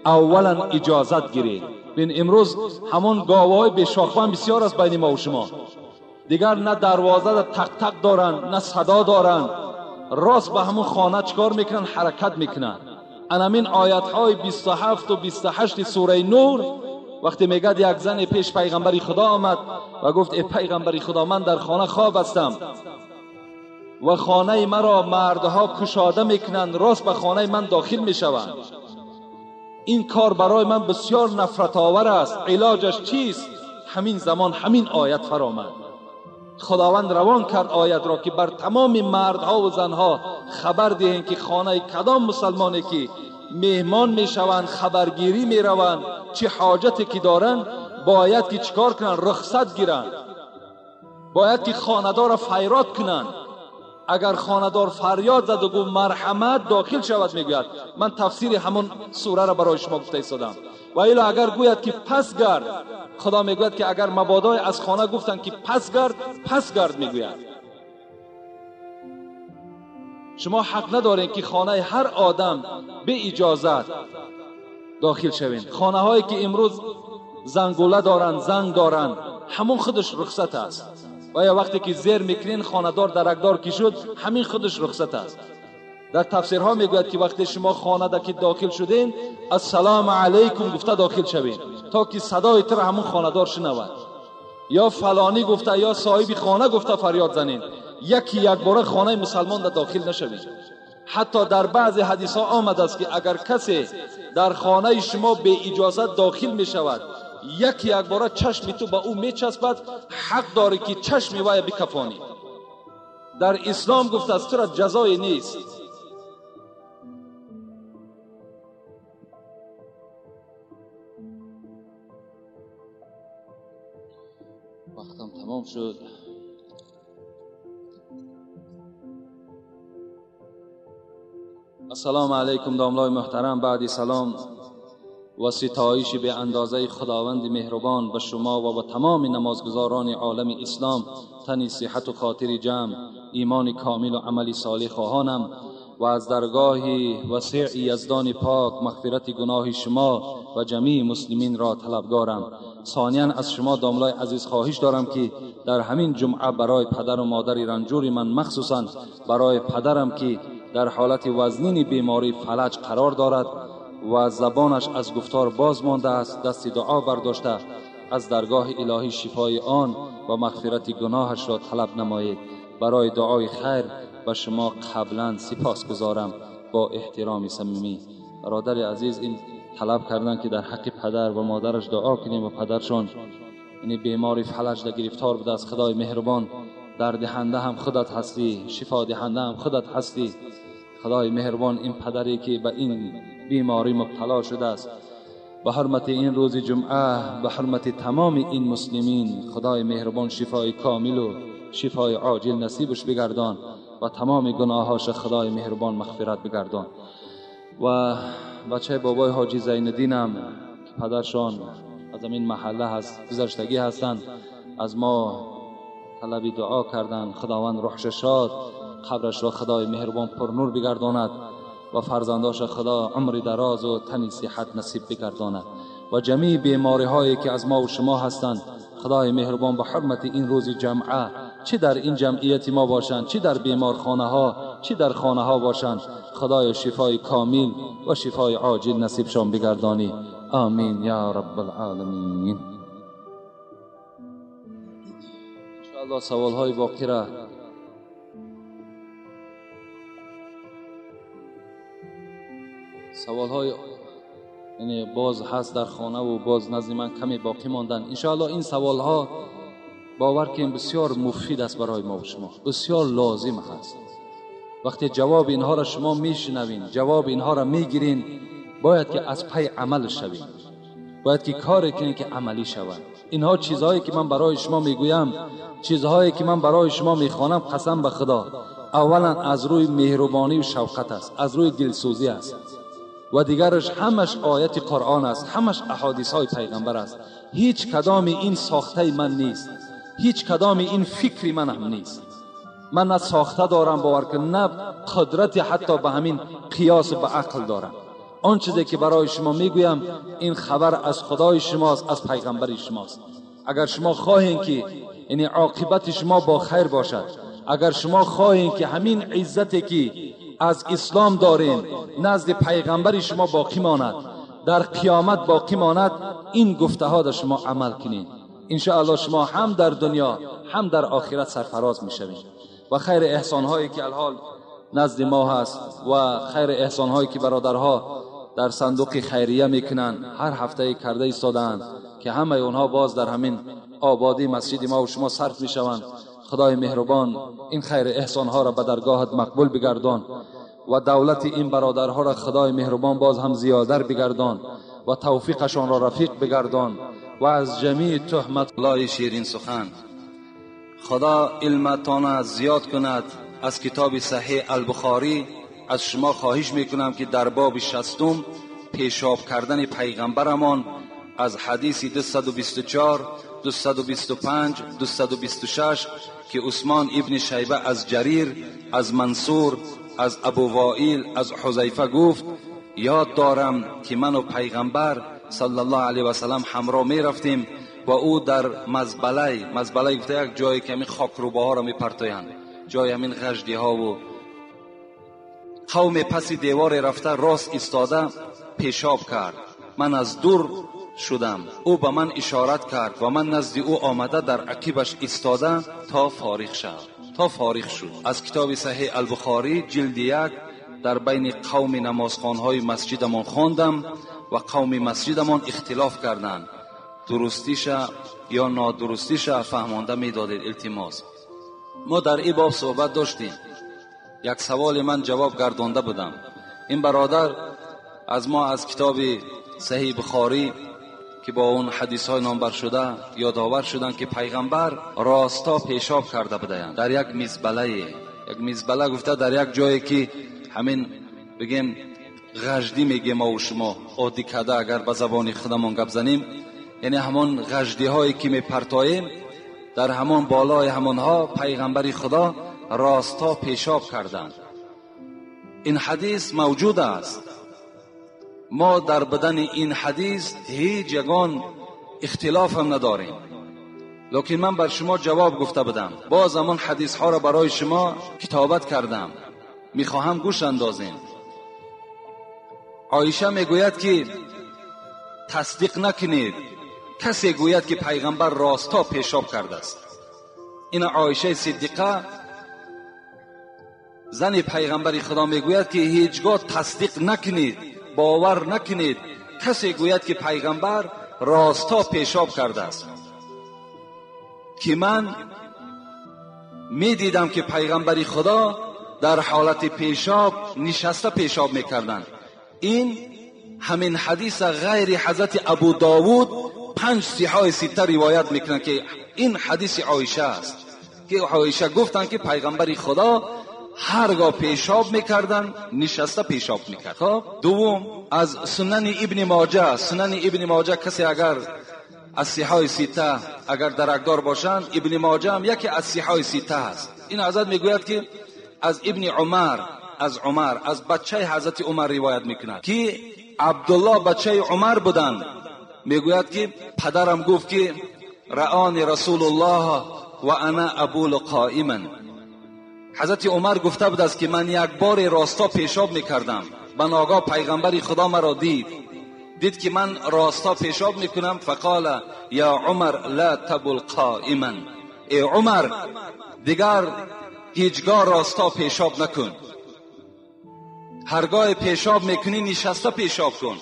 аввалан иҷозат гиред. Бин имрӯз ҳамон говҳои бешохбанд бисёр аст байни мо ва шумо. Дигар на дарвоза тақ-тақ доранд, на садо доранд, рост ба ҳамон хона чикор мекунанд? Ҳаракат мекунанд. Анамин оятҳои 27 ва 28 сураи Нур вақте мегӯяд як зане пеш пайғамбари Худо омад ва гуфт: э пайғамбари Худо, ман дар хона хоб ҳастам ва хонаи маро мардҳо кушода мекунанд, рост ба хонаи ман дохил мешаванд. Ин кор барои ман бисёр нафратовар аст, илоҷаш чист? Ҳамин замон ҳамин оят фаромад. Худованд равон кард оятро ки бар тамоми мардҳо ва занҳо хабар диҳем ки хонаи кадом мусалмоне ки меҳмон мешаванд, хабаргирӣ мераванд, чӣ ҳоҷате ки доранд, бояд ки чикор кунанд? Рухсат гиранд, бояд ки хонадорро файрод кунанд. Агар хонадор фарёд зад ва гуфт марҳамат, дохил шавад, мегӯяд. Ман тафсири ҳамон сураро барои шумо гуфта истодам. Ва ило агар гӯяд ки пас гард, Худо мегӯяд ки агар мабодои аз хона гуфтанд ки пас гард, пас гард мегӯяд. Шумо ҳақ надоред ки хонаи ҳар одам бе иҷозат дохил шавед. Хонаҳое ки имрӯз зангула доранд, занг доранд, ҳамон худаш рухсат аст. Ва ё вақте ки зер мекунед, хонадор даракдор ки шуд, ҳамин худаш рухсат аст. Дар тафсирҳо мегӯяд ки вақте шумо хонада ки дохил шудед, ассалому алайкум гуфта дохил шавед, то ки садои туро ҳамон хонадор шунавад. Ё фалонӣ гуфта ё соҳиби хона гуфта фарёд занед. Яки якбора хонаи мусалмонда дохил нашавед. Ҳатто дар баъзе ҳадисҳо омадааст ки агар касе дар хонаи шумо беиҷозат дохил мешавад, яки якбора чашми ту ба ӯ мечаспад, ҳақ дорӣ ки чашми вай бикафонӣ. Дар ислом гуфтааст тура ҷазое нест. Вақтам тамом шуд. Ассалому алайкум домлои муҳтарам. Баъди салом ва ситоиши беандозаи Худованди меҳрубон ба шумо ва ба тамоми намозгузорони олами ислом тани сиҳату хотири ҷамъ, имони комилу амали солеҳ хоҳонам ва аз даргоҳи васеи Яздони пок мағфирати гуноҳи шумо ва ҷамии муслиминро талабгорам. Сониян аз шумо домлои азиз хоҳиш дорам ки дар ҳамин ҷумъа барои падару модари ранҷури ман, махсусан барои падарам ки дар ҳолати вазнини беморӣ фалаҷ қарор дорад ва забонаш аз гуфтор боз мондааст, дасти дуо бардошта аз даргоҳи илоҳӣ шифои он ва мағфирати гуноҳашро талаб намоед. Барои дуои хайр ба шумо қаблан сипос гузорам бо эҳтироми самимӣ. Бародари азиз, ин талаб кардан ки дар ҳаққи падар ва модараш дуо кунем ва падаршон яъне бемори фалаҷ гирифтор будааст. Худои меҳрубон, дардиҳанда ҳам худат ҳастӣ, шифодиҳанда ҳам худат ҳастӣ. Худои меҳрубон, ин падаре ки ба ин беморӣ мубтало шудааст, به حرمت این روز جمعه، به حرمت تمام این مسلمین، خدای مهربان شفای کامل و شفای عاجل نصیبش بگردان و تمام گناهاش خدای مهربان مغفرت بگردان. و بچه بابای حاجی زین هم که پدرشان از این محله هست، گذشتگی هستند، از ما طلب دعا کردند. خداوند روحش شاد، قبرش را خدای مهربان پر نور بگرداند و فرزنداش خدا عمر دراز و تنی صحت نصیب بگرداند و جمیع بیماری هایی که از ما و شما هستند خدای مهربان به حرمت این روز جمعه، چه در این جمعیت ما باشند، چه در بیمارخانه ها، چه در خانه ها باشند، خدای شفای کامل و شفای عاجل نصیبشان بگردانی. آمین یا رب العالمین. انشاءالله سوال های باقی را سوال های یعنی باز هست در خانه و باز نزد من کمی باقی ماندن. انشاءالله این سوال ها باور که بسیار مفید است برای ما و شما، بسیار لازم هست. وقتی جواب اینها را شما میشنوین، جواب اینها را میگیرین، باید که از پی عمل شوین، باید که کار کنین که عملی شود. اینها چیزهایی که من برای شما میگویم، چیزهایی که من برای شما میخوانم، قسم به خدا، اولا از روی مهربانی و شفقت است، از روی دلسوزی است، و دیگرش همش آیت قرآن است، همش احادیث های پیغمبر است. هیچ کدام این ساخته من نیست، هیچ کدام این فکری من هم نیست. من نه ساخته دارم، باور کن، نه قدرتی حتی به همین قیاس به عقل دارم. آن چیزی که برای شما میگویم این خبر از خدای شماست، از پیغمبر شماست. اگر شما خواهین که یعنی عاقبت شما با خیر باشد، اگر شما خواهین که همین عزتی که از اسلام دارین نزد پیغمبر شما باقی ماند، در قیامت باقی ماند، این گفته ها در شما عمل کنین، انشاءالله شما هم در دنیا هم در آخرت سرفراز میشوین. و خیر احسان هایی که الحال نزد ما هست و خیر احسان هایی که برادرها در صندوق خیریه میکنن، هر هفته کرده ایستادند که همه اونها باز در همین آبادی مسجد ما و شما صرف میشوند. خدای مهربان این خیر احسان ها را به درگاهت مقبول بگردان و دولت این برادرها را خدای مهربان باز هم زیادر بگردان و توفیقشان را رفیق بگردان و از جمیع تهمت لای شیرین سخن. خدا علمتان زیاد کند. از کتاب صحیح البخاری از شما خواهش میکنم که در باب 60 پیشاب کردن پیغمبرمان از حدیث 224، 225، 226 که عثمان ابن شیبه از جریر، از منصور، از ابو وائل، از حذیفه گفت یاد دارم که من و پیغمبر صلی الله علیه و سلم همراه می رفتیم و او در مزبله گفته یک جایی که همین خاکروبه ها را می پرتایند، جای همین غژدی ها و قوم پس دیوار رفته راست ایستاده پیشاب کرد. من از دور شدم، او به من اشارت کرد و من نزد او آمده در عقیبش ایستاده تا فارغ شد. از کتاب صحیح البخاری جلد 1 در بین قوم نمازخوان‌های مسجدمان خواندم و قوم مسجدمان اختلاف کردند، درستیش یا نادرستیش فهمانده میدادید التماس. ما در این باب صحبت داشتیم، یک سوال من جواب گردانده بودم. این برادر از ما از کتاب صحیح بخاری که با اون حدیث های نامبر شده یادآور شدن که پیغمبر راستا پیشاب کرده بودند در یک میزبله، یک میزبله گفته در یک جایی که همین بگیم غژدی میگیم ما و شما عادی کرده اگر به زبان خودمون گپ زنیم، یعنی همان غژدی هایی که میپرتاییم در همان بالای همانها پیغمبر خدا راستا پیشاب کردند. این حدیث موجود است. ما در بدن این حدیث هیچ یگان اختلاف هم نداریم، لیکن من بر شما جواب گفته بودم، باز همان حدیث ها را برای شما کتابت کردم، میخواهم گوش اندازیم. عایشه میگوید که تصدیق نکنید کسی گوید که پیغمبر راستا پیشاب کرده است. این عایشه صدیقه زن پیغمبر خدا میگوید که هیچگاه تصدیق نکنید، باور نکنید کسی گوید که پیغمبر راستا پیشاب کرده است، که من میدیدم که پیغمبر خدا در حالت پیشاب نشسته پیشاب میکردند. این ҳамин ҳадиса ғайри ҳазрати Абу Довуд 5 сиҳои сита ривоят мекунанд, ки ин ҳадиси Оиша аст, ки Оиша гуфтанд, ки пайғамбари Худо ҳаргоҳ пешоб мекарданд, нишаста пешоб мекард. Хоб, дуввум аз Сунани Ибни Моҷа. Сунани Ибни Моҷа касе агар аз сиҳои сита агар даракдор бошанд, Ибни Моҷа ҳам яке аз сиҳои сита аст. Ин ҳазрат мегӯяд, ки аз Ибни Умар, аз Умар, аз бачаи ҳазрати Умар ривоят мекунад, ки Абдуллоҳ бачаи Умар буданд. Мегӯяд, ки падарам гуфт, ки раъони Расулуллоҳ ва ана абулу қоиман. Ҳазрати Умар гуфта будааст, ки ман як боре росто пешоб мекардам, ба ногоҳ пайғамбари Худо маро дид, ки ман росто пешоб мекунам. Фақола я Умар ла табул қоиман, э Умар, дигар ҳеҷгоҳ росто пешоб накун, ҳаргоҳ пешоб мекунӣ нишаста пешоб кун.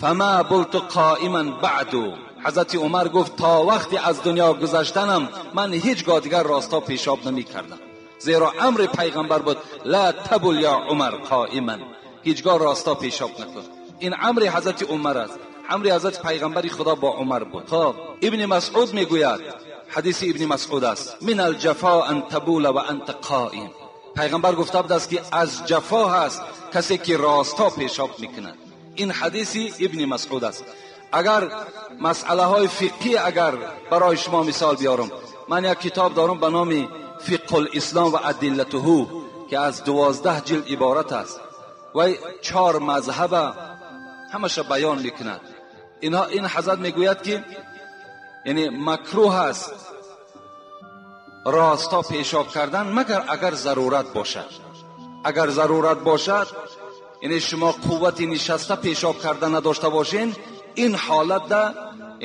Фама булту қоиман баъду. Ҳазрати Умар гуфт, то вақти аз дунё гузаштанам ман ҳеҷгоҳ дигар росто пешоб намекардам, зеро амри пайғамбар буд ла табул я Умар қоиман, ҳеҷгоҳ росто пешоб накун. Ин амри ҳазрати Умар аст, амри ҳазрати пайғамбари Худо бо Умар буд. Хоб, Ибни Масъуд мегӯяд, ҳадиси Ибни Масъуд аст, мин алҷафо ан табула ва анта қоим. Пайғамбар гуфта будааст, ки аз ҷафо ҳаст касе ки росто пешоб мекунад. Ин ҳадиси Ибни Масъуд аст. Агар масъалаҳои фиқҳӣ агар барои шумо мисол биёрам, ман як китоб дорам ба номи Фиқҳ ислом ва адиллатуҳу, ки аз 12 ҷилд иборат аст ва 4 мазҳаба ҳамаша баён мекунад. Ин ҳазрат мегӯяд, ки яъне макрӯҳ аст росто пешоб кардан, магар агар зарурат бошад. Агар зарурат бошад, яъне шумо қуввати нишаста пешоб кардан надошта бошен, ин ҳолатда,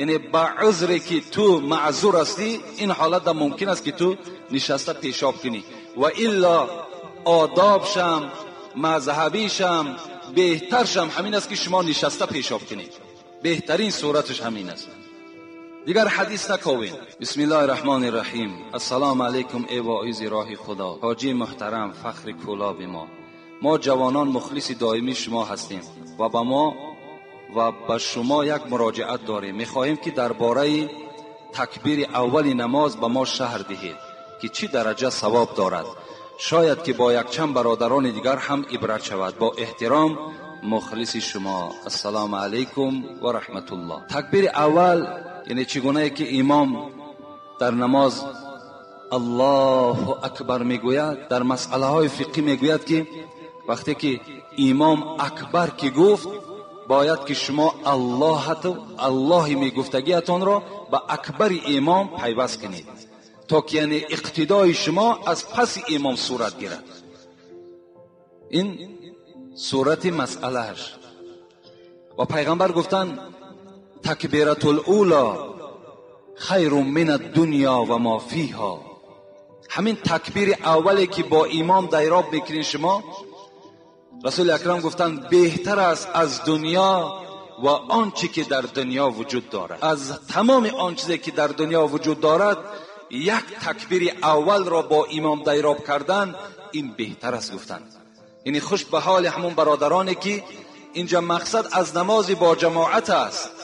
яъне ба узре ки ту маъзур ҳастӣ, ин ҳолатда мумкин аст, ки ту нишаста пешоб кунӣ. Ва илло одобшам, мазҳабишам, беҳтаршам ҳамин аст, ки шумо нишаста пешоб кунед. Беҳтарин сураташ ҳамин аст. Дигар ҳадис наковем. Бисмиллоҳи раҳмони раҳим. Ассалому алайкум эй воизи роҳи Худо, ҳоҷии муҳтарам, фахри кӯлоби мо. Мо ҷавонон мухлиси доимии шумо ҳастем ва ба мо ва ба шумо як муроҷиат дорем. Мехоҳем, ки дар бораи такбири аввали намоз ба мо шаҳр диҳед, ки чӣ дараҷа савоб дорад. Шояд ки бо якчанд бародарони дигар ҳам ибрат шавад. Бо эҳтиром, мухлиси шумо. Ассалому алайкум ва раҳматуллоҳ. Такбири аввал, яъне чӣ гунае ки имом дар намоз Аллоҳу акбар мегӯяд, дар масъалаҳои фиқҳӣ мегӯяд, ки вақте ки имом акбар ки гуфт, бояд ки шумо Аллоҳи мегуфтагиатонро ба акбари имом пайваст кунед, то ки яъне иқтидои шумо аз паси имом сурат гирад. Ин сурати масъалааш. Ва пайғамбар гуфтанд такбиратул ула хайрун мин аддунё ва мо фиҳо. Ҳамин такбири аввале ки бо имом дайроб мекунед шумо, Расули Акрам гуфтанд беҳтар аст аз дунё ва он чи ки дар дунё вуҷуд дорад. Аз тамоми он чизе ки дар дунё вуҷуд дорад, як такбири аввалро бо имом дайроб кардан ин беҳтар аст гуфтанд. Яъне хуш ба ҳоли ҳамон бародароне ки инҷа мақсад аз намози бо ҷамоат аст,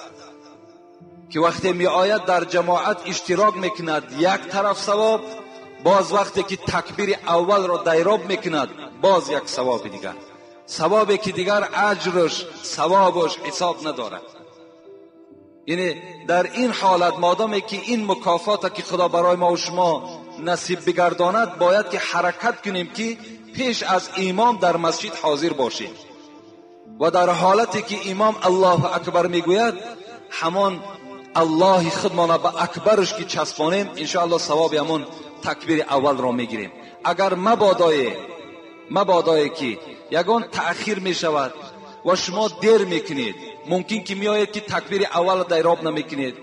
ки вақте меояд дар ҷамоат иштирок мекунад, як тараф савоб, боз вақте ки такбири аввалро дайроб мекунад, боз як савоби дигар, савобе ки дигар аҷрш савобаш ҳисоб надорад. Яъне дар ин ҳолат модоме ки ин мукофоте ки Худо барои мо ва шумо насиб бигардонад, бояд ки ҳаракат кунем, ки пеш аз имом дар масҷид ҳозир бошем ва дар ҳолате ки имом Аллоҳу акбар мегӯяд, ҳамон Аллоҳи худмона ба акбарш ки часпонем, иншоаллоҳ савоби ҳамон такбири аввалро мегирем. Агар мабодое ки ягон таъхир мешавад ва шумо дер мекунед, мумкин ки меояд ки такбири аввалро дайроб намекунед,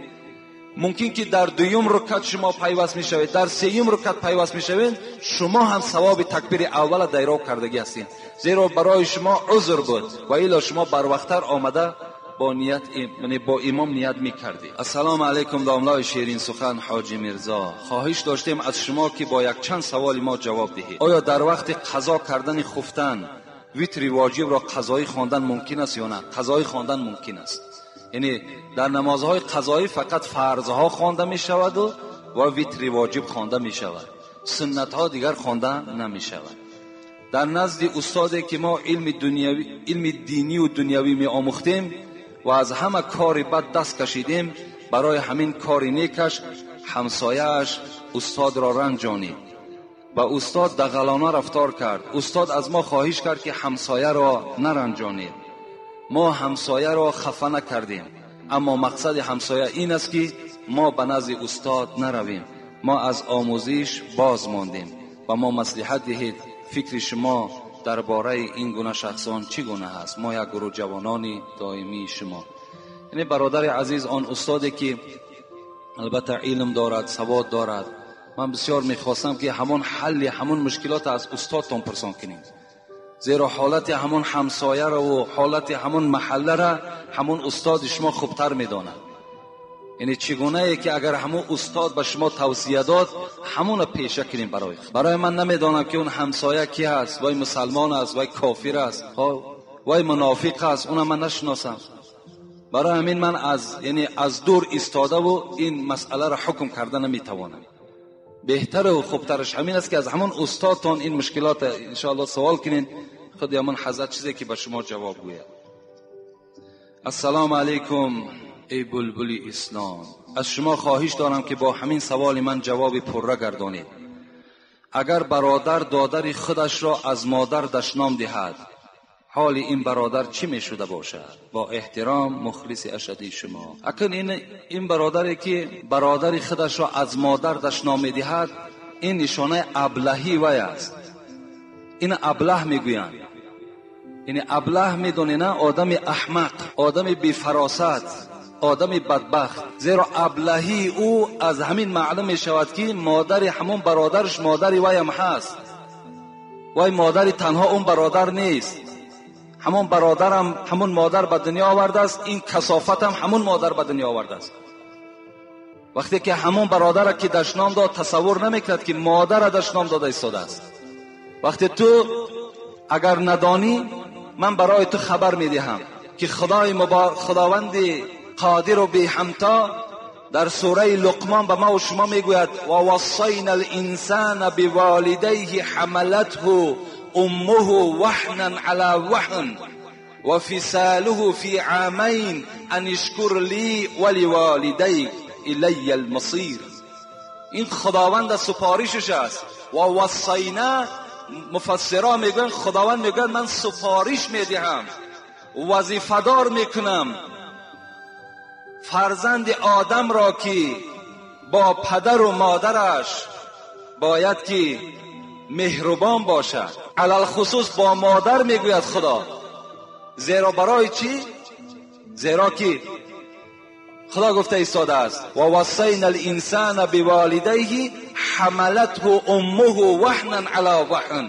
мумкин ки дар дуюм рукат шумо пайваст мешавед, дар сеюм рукат пайваст мешавед, шумо ҳам савоби такбири аввала дайроб кардагӣ ҳастед, зеро барои шумо узр буд ва илло шумо барвақттар омада бо ният, бо имом ният мекардед. Ассалому алайкум домлои ширин сухан ҳоҷи Мирзо. Хоҳиш доштем аз шумо, ки бо якчанд саволи мо ҷавоб диҳед. Оё дар вақти қазо кардани хуфтан Витри воҷибро қазоӣ хондан мумкин аст ё на? Қазоӣ хондан мумкин аст. Яъне дар намозҳои қазоӣ фақат фарзҳо хонда мешавад ва витри воҷиб хонда мешавад, суннатҳо дигар хонда намешавад. Дар назди устоде ки мо илми динӣ ва дунявӣ меомӯхтем ва аз ҳама кори бад даст кашидем, барои ҳамин кори некаш ҳамсояаш устодро ранҷонид ва устод дағалона рафтор кард. Устод аз мо хоҳиш кард ки ҳамсояро наранҷонед. Мо ҳамсояро хафа накардем, аммо мақсади ҳамсоя ин аст ки мо ба назди устод наравем. Мо аз омӯзиш боз мондем ва мо маслиҳат диҳед, фикри шумо дар бораи ин гуна шахсон чӣ гуна ҳаст? Мо як гурӯҳ ҷавонони доимии шумо. Яъне бародари азиз, он устоде ки албатта илм дорад, савод дорад, ман бисёр мехостам ки ҳамон ҳалли ҳамон мушкилот аз устодтон пурсон кунем, зеро ҳолати ҳамон ҳамсояро ва ҳолати ҳамон маҳалларо ҳамон устоди шумо хубтар медонад. Яъне чӣ гунае ки агар ҳамон устод ба шумо тавсия дод, ҳамонро пеша кунем барои худ. Барои ман намедонам ки он ҳамсоя ки ҳаст, вай мусалмон аст, вай кофир аст, вай мунофиқ аст, онро ман нашиносам. Барои ҳамин ман аз дур истодаву ин масъаларо ҳукм карда наметавонам. Беҳтару хубтараш ҳамин аст ки аз ҳамон устодтон ин мушкилот иншоаллоҳ савол кунед, худи ҳамон ҳазрат чизе ки ба шумо ҷавоб гӯяд. Ассалому алайкум эй булбули ислом, аз шумо хоҳиш дорам ки бо ҳамин саволи ман ҷавоби пурра гардонед. Агар бародар додари худашро аз модар дашном диҳад, ҳоли ин бародар чӣ мешуда бошад? Бо эҳтиром, мухлиси ашадии шумо. Акун ин бародаре ки бародари худашро аз модар дашном медиҳад, ин нишонаи аблаҳӣ вай аст. Ин аблаҳ мегӯянд. Яъне аблаҳ медонӣ на, одами аҳмақ, одами бефаросат, одами бадбахт. Зеро аблаҳии ӯ аз ҳамин маълум мешавад ки модари ҳамон бародараш модари вайам ҳаст. Вай модари танҳо он бародар нест, ҳамон бародарам ҳамон модар ба дунё овардааст, ин касофатам ҳамон модар ба дунё овардааст. Вақте ки ҳамон бародарро ки дашном дод, тасаввур намекунад ки модарро дашном дода истодааст. Вақте ту агар надонӣ, ман барои ту хабар медиҳам ки худои худованди қодиру беҳамто дар сураи луқмон ба ма ва шумо мегӯяд: ва вассайна алинсана биволидайҳи ҳамалатҳу уммуҳу ваҳнан ала ваҳн ва фисалуҳу фи амайн ан ишкур ли ва ливолидайк илайя алмасир. Ин худованд супоришаш аст. Ва вассайна, муфассиро мегӯянд, худованд мегӯяд ман супориш медиҳам, вазифадор мекунам фарзанди одамро ки бо падару модараш бояд ки меҳрубон бошад. Алалхусус бо модар мегӯяд худо. Зеро барои чӣ? Зеро ки худо гуфта истодааст: ва вассайна алинсана биволидайҳи ҳамалатҳу уммуҳу ваҳнан ала ваҳн.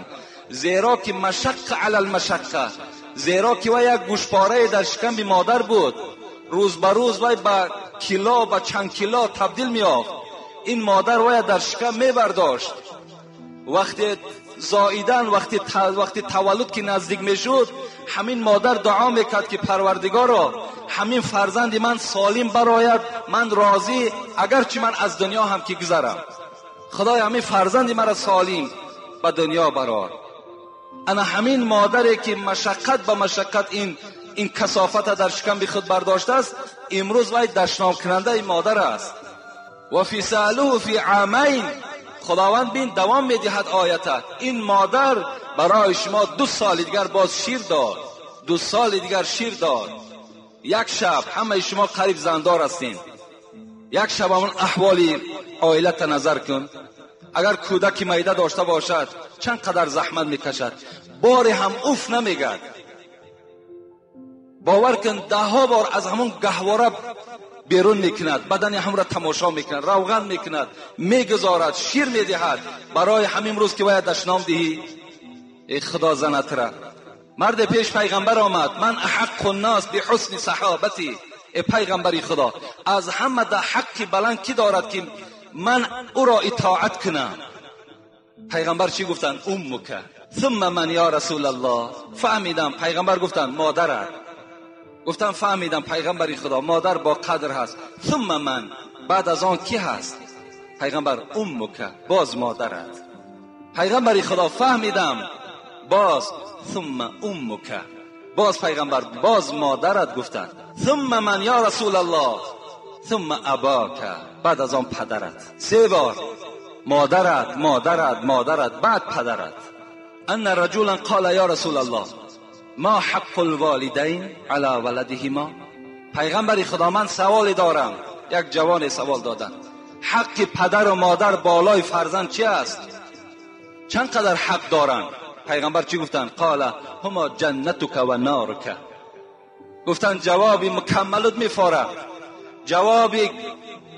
Зеро ки машаққа ала алмашаққа, зеро ки вай як гӯшпорае дар шиками модар буд, рӯз ба рӯз вай ба кило, ба чанд кило табдил меёфт. Ин модар вай дар шикам мебардошт. Вақте зоидан, вақти таваллуд ки наздик мешуд, ҳамин модар дуо мекард ки парвардигоро, ҳамин фарзанди ман солим барояд, ман розӣ, агарчи ман аз дунё ҳам ки гузарам, худоё ҳамин фарзанди маро солим ба дунё барор. Ана ҳамин модаре ки машаққат ба машаққат ин касофата дар шиками худ бардоштааст, имрӯз вай дашномкунандаи модар аст. Ва фисалуҳу фи амайн, худованд бин давом медиҳад оята. Ин модар барои шумо 2 соли дигар боз шир дод, 2 соли дигар шир дод. Як шаб ҳамаи шумо қариб зандор ҳастем, як шаб ҳамон аҳволи оилата назар кун. Агар кӯдаки майда дошта бошад, чанд қадар заҳмат мекашад, боре ҳам уф намегӯяд. Бовар кун, даҳҳо бор аз ҳамон гаҳвора берун мекунад, бадани ҳамро тамошо мекунад, равған мекунад, мегузорад, шир медиҳад. Барои ҳамин рӯз ки бояд дашном диҳӣ, эй худо занатра. Марде пеш пайғамбар омад: ман аҳаққу ннос биҳусни саҳобати. Эй пайғамбари худо, аз ҳама да ҳаққи баланд ки дорад ки ман ӯро итоат кунам? Пайғамбар чӣ гуфтанд? Уммука, ثم من یا رسول الله؟ فهمیدم. پیغمبر گفتن مادرت. گفتم فهمیدم پیغمبر خدا، مادر با قدر هست. ثم من، بعد از آن کی هست؟ پیغمبر امک، باز مادرت. پیغمبر خدا فهمیدم، باز ثم امک، باز پیغمبر باز مادرت گفتن. ثم من یا رسول الله؟ ثم اباک، بعد از آن پدرت. 3 بار مادرت، مادرت، مادرت، بعد پدرت. ان رجلا قال یا رسول الله ما حق الوالدین علی ولدهما؟ پیغمبر خدا من سوالی دارم. یک جوان سوال دادن، حق پدر و مادر بالای فرزند چی است؟ چند قدر حق دارند؟ پیغمبر چی گفتن؟ قال هما جنتک و نارک. گفتن جوابی مکملت میفاره، جوابی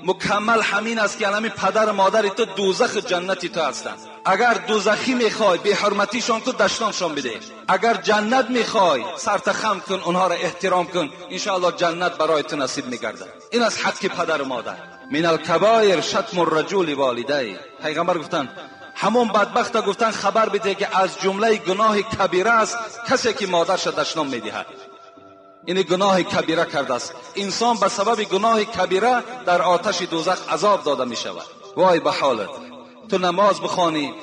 مکمل همین است که همین پدر و مادر تو دوزخ جنتی تو هستند. اگر دوزخی میخوای بی حرمتیشان کن، دشنامشان بده. اگر جنت میخوای سرت خم کن، اونها را احترام کن، انشاءالله جنت برای تو نصیب میگردد. این از حق پدر و مادر. من الکبایر شتم الرجل والدی. پیغمبر گفتن همون بدبخت گفتن خبر بده که از جمله گناه کبیره است کسی که مادرش دشنام میدهد. این گناه کبیره کرده است. انسان به سبب گناه کبیره در آتش دوزخ عذاب داده می شود. وای به حالت، تو نماز بخوانی،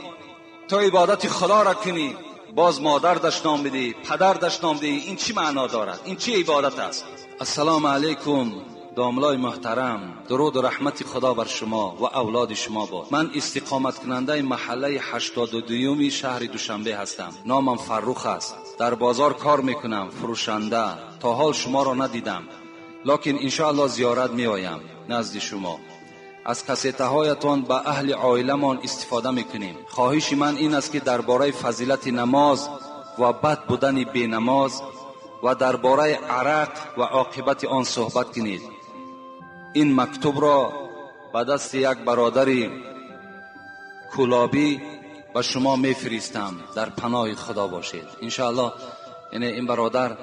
تو عبادت خدا را کنی، باز مادر دشنام بدی، پدر دشنام بدی، این چی معنا دارد؟ این چی عبادت است؟ السلام علیکم داملای محترم، درود و رحمت خدا بر شما و اولاد شما باد. من استقامت کننده محله 82 شهر دوشنبه هستم. نامم فرخ است. در بازار کار میکنم، فروشنده. تا حال شما را ندیدم، لکن انشاءالله زیارت میآیم نزد شما. از کسیته هایتان به اهل عائلمان استفاده میکنیم. خواهش من این است که درباره فضیلت نماز و بد بودن بی نماز و درباره عرق و عاقبت آن صحبت کنید. این مکتوب را به دست یک برادر کولابی به شما میفرستم. در پناه خدا باشید. انشاءالله یعنی این برادر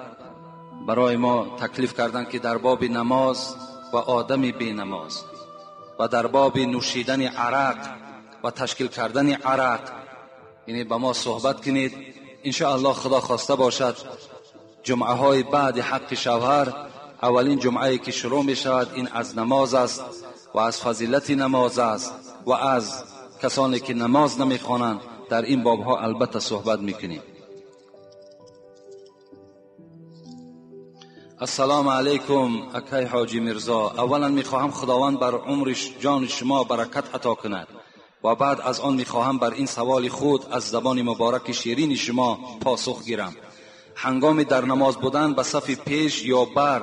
برای ما تکلیف کردن که در باب نماز و آدم بی نماز و در باب نوشیدن عرق و تشکیل کردن عرق یعنی به ما صحبت کنید. انشاءالله خدا خواسته باشد جمعه های بعد حق شوهر، اولین جمعه که شروع می شود این از نماز است و از فضیلت نماز است و از کسانی که نماز نمی خوانند در این بابها البته صحبت میکنیم. السلام علیکم اکای حاجی میرزا. اولا میخواهم خداوند بر عمر جان شما برکت عطا کند و بعد از آن میخواهم بر این سوال خود از زبان مبارک شیرین شما پاسخ گیرم. هنگام در نماز بودن به صف پیش یا بر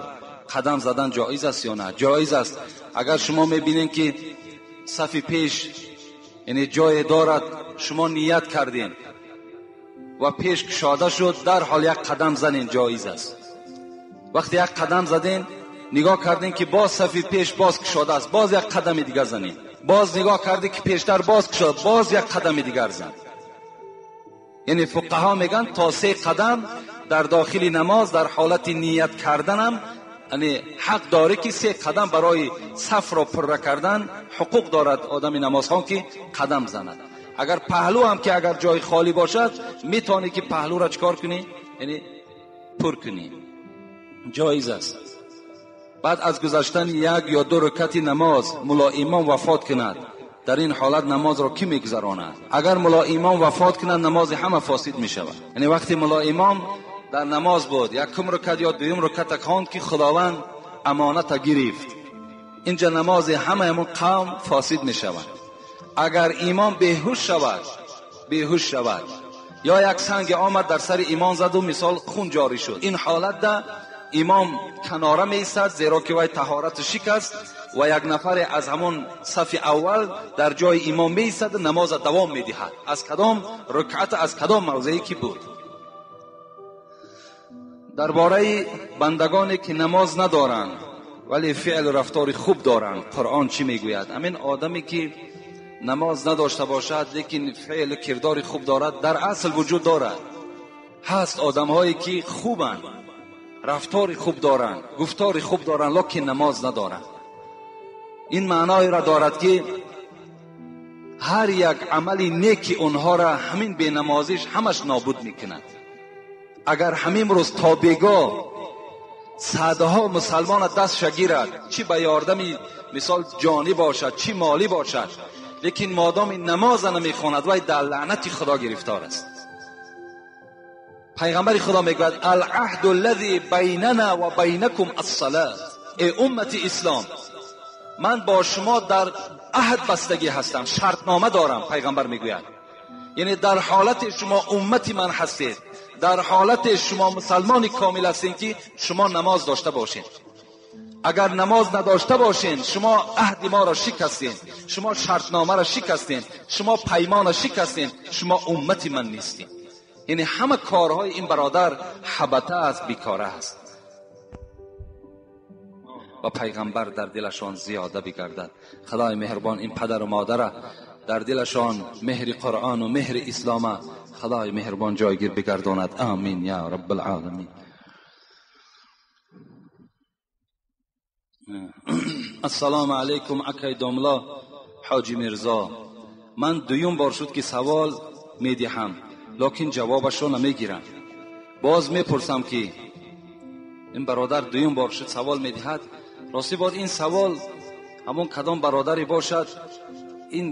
قدم زدن جایز است یا نه؟ جایز است. اگر شما میبینین که صف پیش یعنی جای دارد، شما نیت کردین و پیش کشاده شد، در حال یک قدم زنین، جایز است. وقتی یک قدم زدین نگاه کردین که باز صف پیش باز کشاده است، باز یک قدم دیگر زنین. باز نگاه کردی که پیشتر باز کشاده، باز یک قدم دیگر زن. یعنی فقها میگن تا 3 قدم در داخل نماز در حالت نیت کردنم یعنی حق داره که 3 قدم برای صف را پر کردن حقوق دارد آدم نمازخوان که قدم زند. اگر پهلو هم که اگر جای خالی باشد میتونی که پهلو را چکار کنی؟ یعنی پر کنی، جایز است. بعد از گذشتن 1 یا 2 رکعت نماز ملا امام وفات کند، در این حالت نماز را کی میگذراند؟ اگر ملا امام وفات کند نماز همه فاسد میشود. یعنی وقتی ملا امام در نماز بود یکم رکعت یا دویم رکعت خواند که خداوند امانت گرفت، اینجا نماز همه همون قوم فاسد میشود. اگر امام بیهوش شود یا یک سنگ آمد در سر امام زد و مثال خون جاری شد، این حالت ده امام کناره می ایستد، زیرا که وی طهارت شکست و یک نفر از همون صف اول در جای امام می ایستد و نماز دوام می دهد، از کدام رکعت از کدام موضعی که بود. درباره بندگانی که نماز ندارند ولی فعل و رفتار خوب دارند قرآن چی میگوید؟ همین آدمی که نماز نداشته باشد لیکن فعل و کردار خوب دارد در اصل وجود دارد. هست آدمهایی که خوبند، رفتار خوب دارند، گفتار خوب دارند، لکن نماز ندارند. این معنای را دارد که Ҳар як амали неки онҳоро ҳамин бенамозиш ҳамаш нобуд мекунад. Агар ҳамин рӯз то бего садҳо мусалмона дастша гирад, чӣ ба ёрдами мисол ҷонӣ бошад, чӣ молӣ бошад, лекин модоми намоза намехонад, вай дар лаънати Худо гирифтор аст. Пайғамбари Худо мегӯяд: алаҳду аллази байнана ва байнакум ассалат. Эй уммати ислом, ман бо шумо дар аҳд бастагӣ ҳастам, шартнома дорам. Пайғамбар мегӯяд, яъне дар ҳолати шумо уммати ман ҳастед, дар ҳолати шумо мусалмони комил ҳастед, ки шумо намоз дошта бошед. Агар намоз надошта бошед, шумо аҳди моро шикастед, шумо шартномаро шикастед, шумо паймонро шикастед, шумо уммати ман нестед. Яъне ҳама корҳои ин бародар ҳабата аст, бекора аст. Ва пайғамбар дар дилашон зиёда бигардад. Худои меҳрубон ин падару модара дар дилашон меҳри Қуръону меҳри ислома Худои меҳрубон ҷойгир бигардонад. Амин я раббал оламин. Ассалому алайкум акай домла ҳоҷи Мирзо. Ман дуюм бор шуд ки савол медиҳам, лекин ҷавобашро намегирам. Боз мепурсам ки ин бародар дуюм бор шуд савол медиҳад. Рости бод ин савол ҳамон кадом бародаре бошад, ин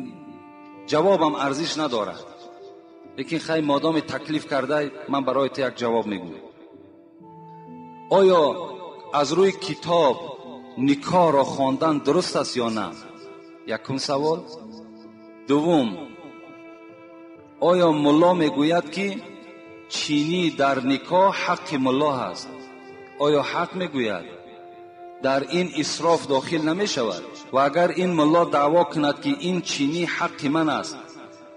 ҷавобам арзиш надорад, лекин хай модоми таклиф кардай, ман барои ту як ҷавоб мегӯям. Оё аз рӯи китоб никоҳро хондан дуруст аст ё на? Якум савол. Дуввум, оё мулло мегӯяд ки чинӣ дар никоҳ ҳаққи мулло ҳаст? Оё ҳақ мегӯяд? Дар ин исроф дохил намешавад? Ва агар ин мулло даъво кунад ки ин чинӣ ҳаққи ман аст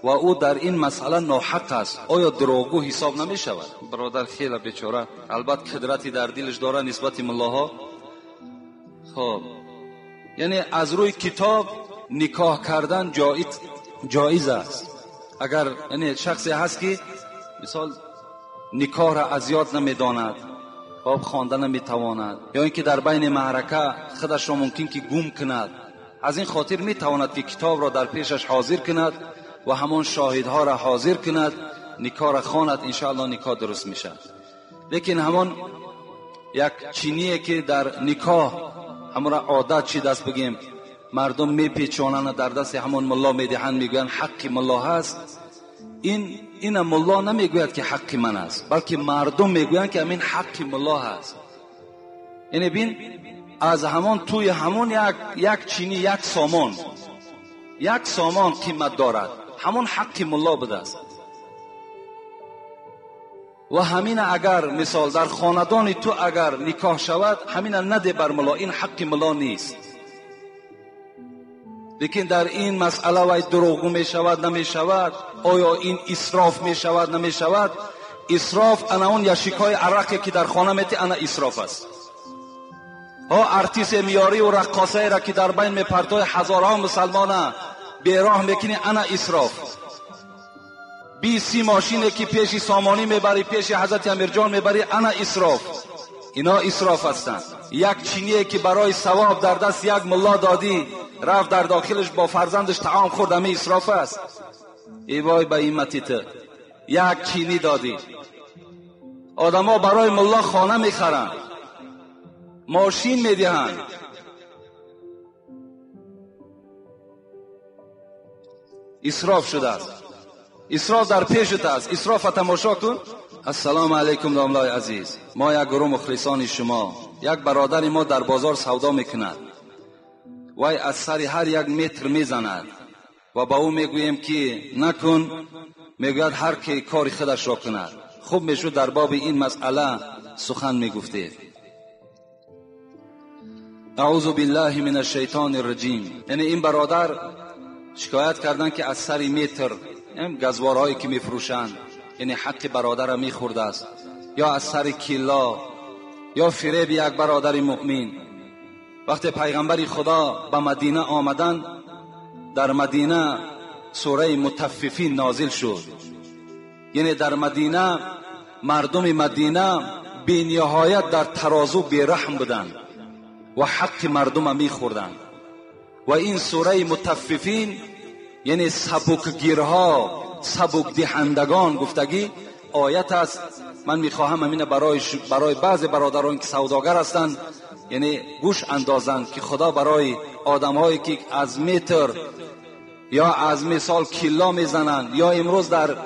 ва ӯ дар ин масъала ноҳақ аст, оё дурӯғгӯ ҳисоб намешавад? Бародар хеле бечора, албат қудрати дар дилаш дорад нисбати муллоҳо. Хоб, яъне аз рӯи китоб никоҳ кардан ҷоиз аст. Агар яъне шахсе ҳаст ки мисол никоҳро аз ёд намедонад, хоб хонда наметавонад, ё ин ки дар байни маърака худашро мумкин ки гум кунад, аз ин хотир метавонад ки китобро дар пешаш ҳозир кунад ва ҳамон шоҳидҳоро ҳозир кунад, никоҳро хонад, иншоаллоҳ никоҳ дуруст мешавад. Лекин ҳамон як чиние ки дар никоҳ ҳамонро одат шидаст, бигем мардум мепечонанд, дар дасти ҳамон мулло медиҳанд, мегӯянд ҳаққи мулло ҳаст. Ина мулло намегӯяд ки ҳаққи ман аст, балки мардум мегӯянд ки ҳамин ҳаққи мулло ҳаст. Яъне бин, аз ҳамон тӯи ҳамон як чини як сомон, як сомон қимат дорад, ҳамон ҳаққи мулло будааст. Ва ҳамина агар мисол дар хонадони ту агар никоҳ шавад, ҳамина наде бар мулло, ин ҳаққи мулло нест. Лекин дар ин масъала вай дурӯғгӯ мешавад, намешавад? Оё ин исроф мешавад, намешавад? Исроф ана он яшикҳои арақе ки дар хона мети, ана исроф аст. Ҳо артисе миёриву раққосаеро ки дар байн мепартои ҳазорҳо мусалмона бероҳ мекунӣ, ана исроф. 20-30 мошине ки пеши сомонӣ мебарӣ, пеши ҳазрати Амирҷон мебарӣ, ана исроф. Ино исроф ҳастанд. Як чиние ки барои савоб дар даст як мулло додӣ, рафт дар дохилаш бо фарзандаш таом хӯрд, ҳамин исроф аст. Эй вой ба ҳиммати ту, як чинӣ додӣ. Одамо барои мулло хона мехаранд, мошин медиҳанд. Исроф шудааст. Исроф дар пешат аст. Исрофа тамошо кун. Ассалому алайкум домлои азиз. Мо як гурӯҳ мухлисони шумо. Як бародари мо дар бозор савдо мекунад. Вай аз сари ҳар як метр мезанад ва ба ӯ мегӯем ки накун, мегӯяд ҳар ки кори худашро кунад. Хуб мешуд дар боби ин масъала сухан мегуфтед. Аъузу биллаҳи мин ашшайтони рраҷим. Яъне ин бародар шикоят карданд ки аз сари метр газворҳое ки мефурӯшанд, яъне ҳаққи бародарро мехӯрдааст, ё аз сари килло, ё фиреби як бародари муъмин. Вақте пайғамбари Худо ба Мадина омаданд, дар Мадина сураи Мутаффифин нозил шуд. Яъне дар Мадина мардуми Мадина бениҳоят дар тарозу бераҳм буданд ва ҳаққи мардума мехӯрданд. Ва ин сураи Мутаффифин یعنی سبکگیرها، سبک دهندگان گفتگی آیت است. من میخواهم همین برای بعض برادران که سوداگر هستند، یعنی گوش اندازند که خدا برای آدمهایی که از متر یا از مثال کیلا میزنند، یا امروز در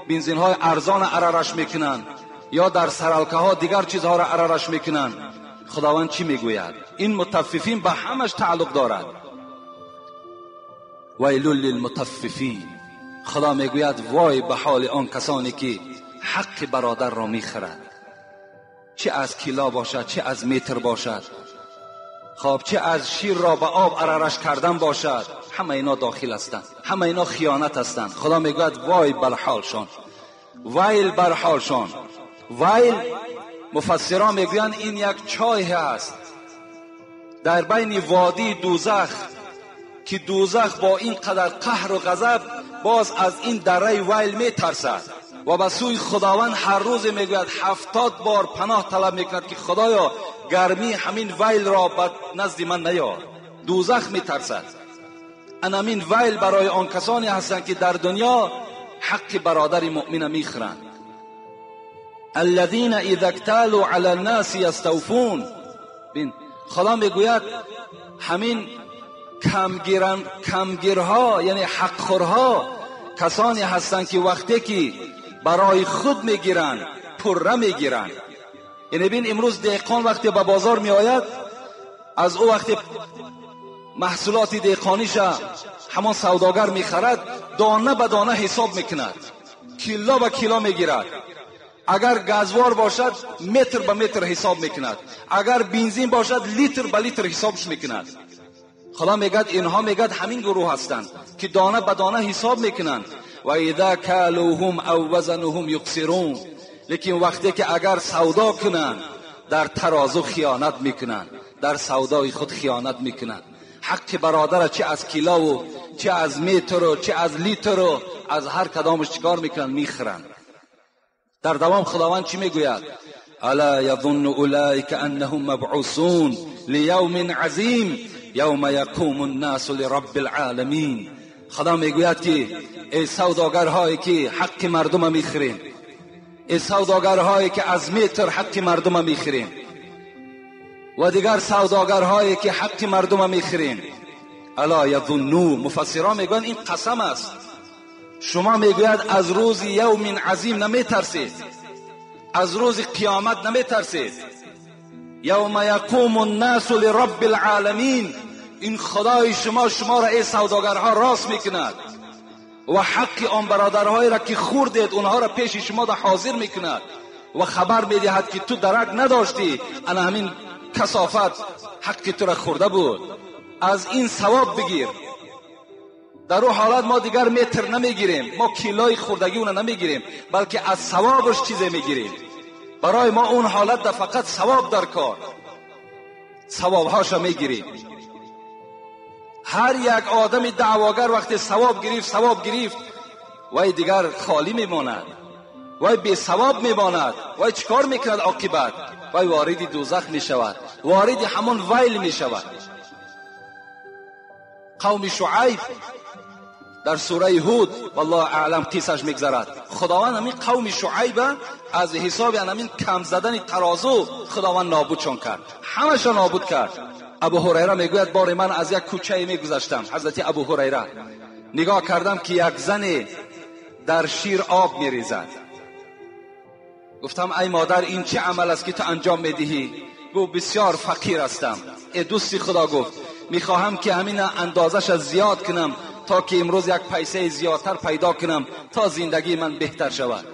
بنزین‌های ارزان ارارش میکنند، یا در سرالکه ها دیگر چیزها را ارارش میکنند، خداوند چی میگوید؟ این مطففین به همش تعلق دارد. ویل للمطففین. خدا میگوید وای به حال آن کسانی که حق برادر را میخرد، چه از کیلا باشد، چه از متر باشد، خب چه از شیر را به آب ارارش کردن باشد، همه اینا داخل هستند، همه اینا خیانت هستند. خدا میگوید وای بر حالشان، ویل بر حالشان. ویل مفسران میگویند این یک چای هست در بین وادی دوزخ، که دوزخ با این قدر قهر و غضب باز از این دره ویل میترسد و به سوی خداوند هر روز میگوید 70 بار پناه طلب میکند که خدایا گرمی همین ویل را به نزد من نیار. دوزخ میترسد. انامین ویل برای آن کسانی هستند که در دنیا حق برادر مؤمن میخورند. الذين اذا اكتالوا على الناس يستوفون. بین خدا میگوید همین کمگیرها، یعنی حقخورها، کسانی هستند که وقتی که برای خود میگیرند پره میگیرند. یعنی بین امروز دهقان وقتی به بازار میآید، از او وقتی محصولات دهقانیش همان سوداگر میخرد، دانه به دانه حساب میکند، کیلا به کیلا میگیرد. اگر گازوار باشد متر به متر حساب میکند، اگر بنزین باشد لیتر به لیتر حسابش میکند. خدا میگد اینها، میگد همین گروه هستند که دانه به دانه حساب میکنند. و اذا کالوهم او وزنهم یخسرون. لیکن وقتی که اگر سودا کنند در ترازو خیانت میکنند، در سودای خود خیانت میکنند. حق برادر چه از کیلا و چه از متر و چه از لیتر و از هر کدامش چیکار میکنند؟ میخرند. در دوام خداوند چی میگوید؟ الا یظن اولئک انهم مبعوثون لیوم عظیم یوم یقوم الناس لرب العالمین. خدا میگوید که ای سوداگرهایی که حق مردم میخرین، ای سوداگرهایی که از متر حق مردم میخرین و دیگر سوداگرهایی که حق مردم میخرین، الا یظنوا، مفسران میگویند این قسم است. شما میگوید از روز یوم عظیم نمیترسید، از روز قیامت نمیترسید. یوم یقوم الناس لرب العالمین. این خدای شما شما را ای سوداگرها راست میکند و حق آن برادرهایی را که خوردید اونها را پیش شما در حاضر میکند و خبر میدهد که تو درک نداشتی، انا همین کثافت حق تو را خورده بود، از این ثواب بگیر. در او حالت ما دیگر متر نمیگیریم، ما کیلای خوردگی اون نمیگیریم، بلکه از ثوابش چیزی میگیریم. برای ما اون حالت در فقط ثواب در کار، ثوابهاش میگیریم. هر یک آدم دعواگر وقتی ثواب گرفت، ثواب گرفت، وای دیگر خالی میماند، وای بی ثواب میماند. وای چیکار میکند عاقبت؟ وای وارد دوزخ میشود، وارد همون ویل میشود. قوم شعیب در سوره هود والله اعلم قصه‌اش میگذرد. خداوند همین قوم شعیب از حساب همین کم زدن ترازو خداوند نابودشان کرد، همشان نابود کرد. ابو هریره میگوید بار من از یک کوچه میگذشتم، حضرت ابو هریره، نگاه کردم که یک زن در شیر آب میریزد. گفتم ای مادر این چه عمل است که تو انجام میدهی؟ گفت بسیار فقیر هستم. ای دوستی خدا، گفت میخواهم که همین اندازش زیاد کنم تا که امروز یک پیسه زیادتر پیدا کنم تا زندگی من بهتر شود.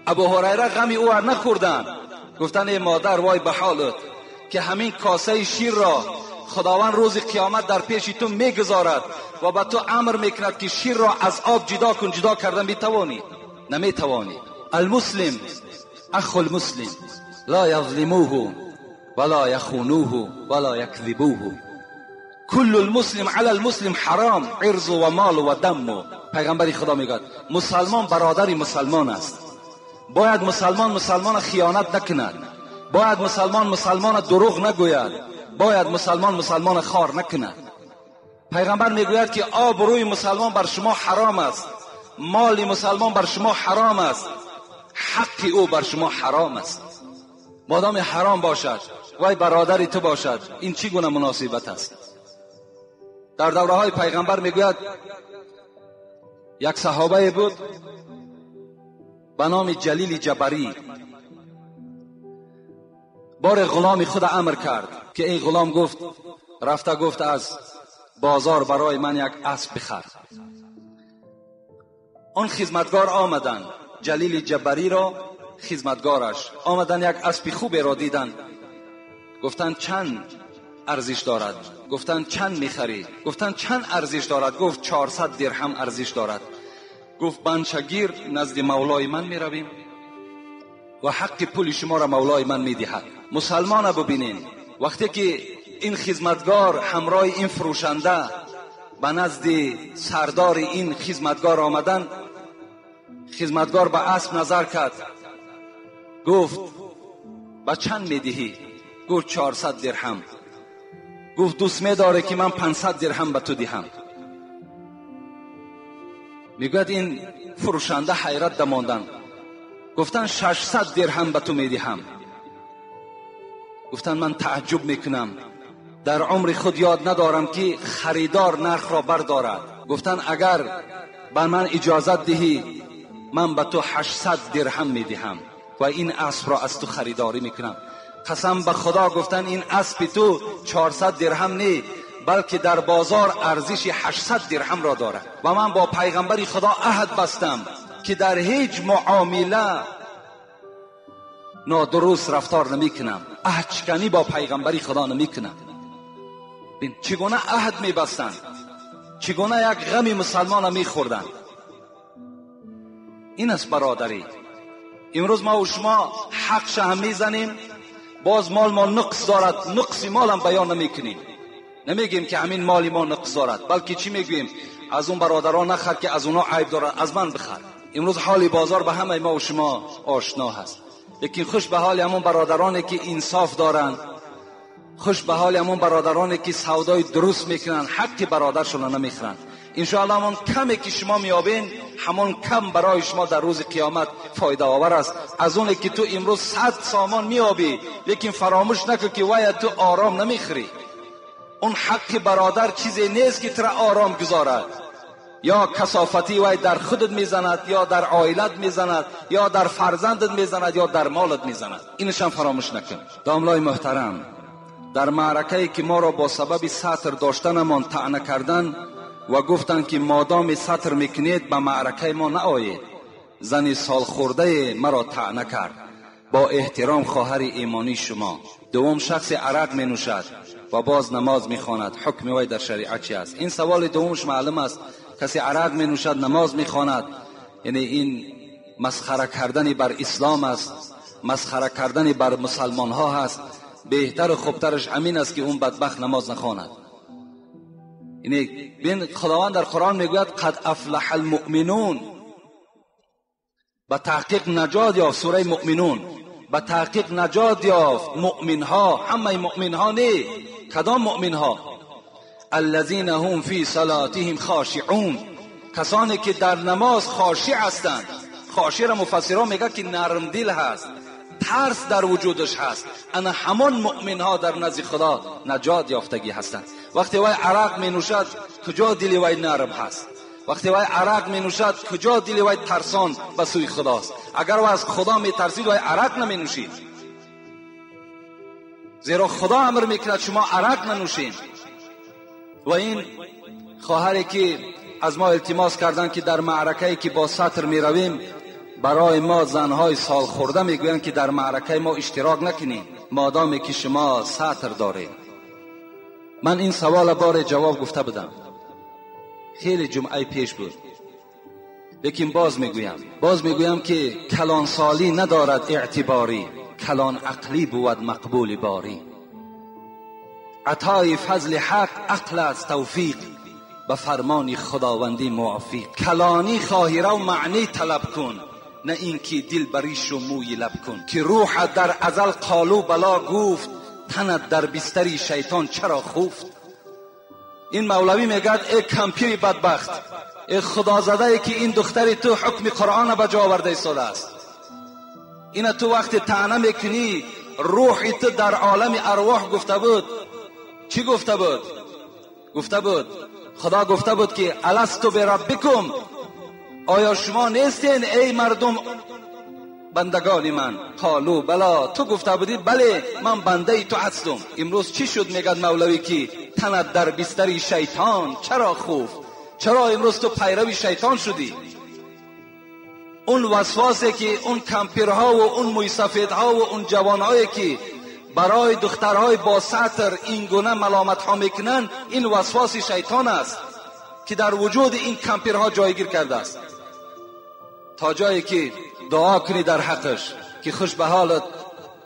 ابو هریره غمی او را نخوردن، گفتن ای مادر وای به حالت که همین کاسه شیر را خداوند روز قیامت در پیش تو میگذارد و به تو امر میکند که شیر را از آب جدا کن. جدا کردن میتوانی؟ نمیتوانی. المسلم اخو المسلم لا یظلموه ولا یخونوه ولا یکذبوه. کل المسلم علی المسلم حرام عرض و مال و دم. پیغمبر خدا میگوید مسلمان برادر مسلمان است. باید مسلمان مسلمان خیانت نکند، باید مسلمان مسلمان دروغ نگوید، باید مسلمان مسلمان خار نکند. Пайғамбар мегӯяд, ки обрӯи мусалмон бар шумо ҳаром аст, моли мусалмон бар шумо ҳаром аст, ҳаққи ӯ бар шумо ҳаром аст. Модоме ҳаром бошад, вай бародари ту бошад, ин чӣ гуна муносибат аст? Дар давраҳои пайғамбар мегӯяд, як саҳобае буд ба номи Ҷалили Ҷабарӣ. Боре ғуломи худ амр кард, ки эй ғулом, гуфт, рафта, гуфт, аз бозор барои ман як асп бихар. Он хизматгор омаданд, Ҷалили Ҷабариро хизматгораш омаданд, як аспи хуберо диданд. Гуфтанд, чанд арзиш дорад? Гуфтанд, чанд мехарӣ? Гуфтанд, чанд арзиш дорад? Гуфт, 400 дирҳам арзиш дорад. Гуфт, банчагир, назди мавлои ман меравем ва ҳаққи пули шуморо мавлои ман медиҳад. Мусалмона бубинен, вақте ки ин хизматгор ҳамроҳи ин фурӯшанда ба назди сардори ин хизматгор омаданд, хизматгор ба асп назар кард, гуфт, ба чанд медиҳӣ? Гуфт, 400 дирҳам. Гуфт, дӯст медорӣ, ки ман 500 дирҳам ба ту диҳам? Мегӯяд, ин фурӯшанда ҳайрат дамонданд. Гуфтанд, 600 дирҳам ба ту медиҳам. Гуфтанд, ман тааҷҷуб мекунам, дар умри худ ёд надорам, ки харидор нархро бардорад. Гуфтанд, агар ба ман иҷозат диҳӣ, ман ба ту 800 дирҳам медиҳам ва ин аспро аз ту харидорӣ мекунам. Қасам ба Худо, гуфтанд, ин аспи ту 400 дирҳам не, балки дар бозор арзиши 800 дирҳамро дорад ва ман бо пайғамбари Худо аҳд бастам, ки дар ҳеҷ муомила нодуруст рафтор намекунам, аҳдшиканӣ бо пайғамбари Худо намекунам. Чӣ гуна аҳд мебастанд, чӣ гуна як ғами мусалмона мехӯрданд. Ин аст бародарӣ. Имрӯз ма шумо ҳақша ҳам мезанем, боз мол мо нуқс дорад, нуқси молам баён намекунем, намегӯем, ки ҳамин моли мо нуқс дорад, балки чӣ мегӯем? Аз он бародарон нахар, ки аз онҳо айб дорад, аз ман бихар. Имрӯз ҳоли бозор ба ҳамаи мо шумо ошно ҳаст, лекин хуш ба ҳоли ҳамон бародароне, ки инсоф доранд, хуш ба ҳоли ҳамон бародароне, ки савдои дуруст мекунанд, ҳаққи бародаршонро намехӯранд. Иншоалло, ҳамон каме, ки шумо меёбед, ҳамон кам барои шумо дар рӯзи қиёмат фоидаовар аст аз оне, ки ту имрӯз 100 сомон меёбӣ. Лекин фаромӯш накун, ки вая ту ором намехӯрӣ. Он ҳаққи бародар чизе нест, ки тура ором гузорад. Ё касофатӣ вай дар худат мезанад, ё дар оилат мезанад, ё дар фарзандат мезанад, ё дар молат мезанад. Инашам фаромӯш накун. Домлои муҳтарам, дар маъракае, ки моро бо сабаби сатр доштанамон таъна кардан ва гуфтанд, ки модоме сатр мекунед, ба маъракаи мо наоед, зани солхӯрдае маро таъна кард. Бо эҳтиром, хоҳари имонии шумо. Дуввум, шахсе арақ менӯшад ва боз намоз мехонад, ҳукми вай дар шариат чи аст? Ин саволи дуввумш маълум аст. Касе арақ менӯшад, намоз мехонад, яъне ин масхара кардани бар ислом аст, масхара кардани бар мусалмонҳо ҳаст. Беҳтару хубтараш ҳамин аст, ки он бадбахт намоз нахонад. Яъне бин, Худованд дар Қуръон мегӯяд: «Қад афлаҳа алмуъминун», ба таҳқиқ наҷот ёфт. Сураи Муъминун. Ба таҳқиқ наҷот ёфт муъминҳо. Ҳамаи муъминҳо не, кадом муъминҳо? «Аллазина ҳум фи салотиҳим хошиъун», касоне, ки дар намоз хошиъ ҳастанд. Хошиъро муфассирон мегӯяд, ки нармдил ҳаст, тарс дар вуҷудаш ҳаст. Ана ҳамон муъминҳо дар назди Худо наҷот ёфтагӣ ҳастанд. Вақте вай арақ менӯшад, куҷо дили вай нарм ҳаст? Вақте вай арақ менӯшад, куҷо дили вай тарсон ба сӯи Худост? Агар вай аз Худо метарсид, вай арақ наменӯшид, зеро Худо амр мекунад, шумо арақ нанӯшед. Ва ин хоҳаре, ки аз мо илтимос карданд, ки дар маъракае, ки бо сатр меравем, барои мо занҳои солхӯрда мегӯянд, ки дар маъракаи мо иштирок накунед, модоме ки шумо сатр доред. Ман ин савола боре ҷавоб гуфта будам, хеле ҷумъаи пеш буд, лекин боз мегӯям, боз мегӯям, ки калонсолӣ надорад эътиборӣ, калон ақлӣ бувад мақбули борӣ. Атои фазли ҳақ ақл аст тавфиқ, ба фармони худовандӣ мувофиқ. Калонӣ хоҳирав, маънӣ талаб кун, на ин ки дил баришу мӯи лаб кун. Ки рӯҳат дар азал қолу бало гуфт, танат дар бистари шайтон чаро хуфт? Ин мавлавӣ мегӯяд: э кампири бадбахт, э худозадае ки ин духтари ту ҳукми Қуръонро ба ҷо оварда истодааст, ина ту вақте таъна мекунӣ, рӯҳи ту дар олами арвоҳ гуфта буд. Чӣ гуфта буд? Гуфта буд, Худо гуфта буд ки аласту бираббикум, оё шумо нестен эй мардум бандагони ман? Қолу бало, ту гуфта будӣ бале, ман бандаи ту ҳастум. Имрӯз чӣ шуд? Мегӯяд мавлавӣ ки танат дар бистари шайтон чаро хуфт? Чаро имрӯз ту пайрави шайтон шудӣ? Он васвасе ки он кампирҳо ва он мӯйсафедҳо ва он ҷавонҳое ки барои духтарҳои бо сатр ин гуна маломатҳо мекунанд, ин васваси шайтон аст ки дар вуҷуди ин кампирҳо ҷойгир кардааст. То ҷое ки дуо кунӣ дар ҳаққаш ки хуш ба ҳолат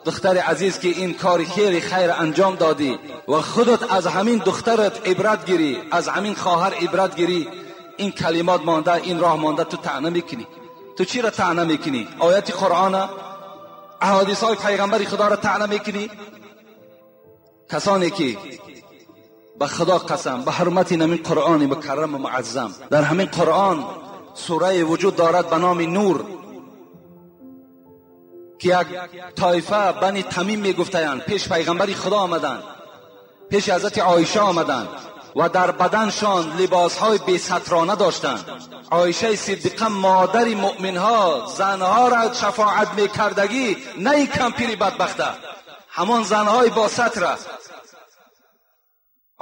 духтари азиз ки ин кори хеле хайр анҷом додӣ ва худат аз ҳамин духтарат ибрат гирӣ, аз ҳамин хоҳар ибрат гирӣ. Ин калимот монда, ин роҳ монда, ту таъна мекунӣ. Ту чиро таъна мекунӣ? Ояти Қуръона, аҳодисҳои пайғамбари Худоро таъна мекунӣ? Касоне ки ба Худо қасам, ба ҳурмати ҳамин Қуръони мукарраму муаззам, дар ҳамин Қуръон сурае вуҷуд дорад ба номи Нур ки як тоифа Бани Тамим мегуфтаянд, пеш пайғамбари Худо омаданд, пеши ҳазрати Оиша омаданд ва дар баданшон либосҳои бесатрона доштанд. Оишаи Сиддиқа, модари муъминҳо, занҳоро шафоат мекардагӣ, на ин кампири бадбахта, ҳамон занҳои бо сатра.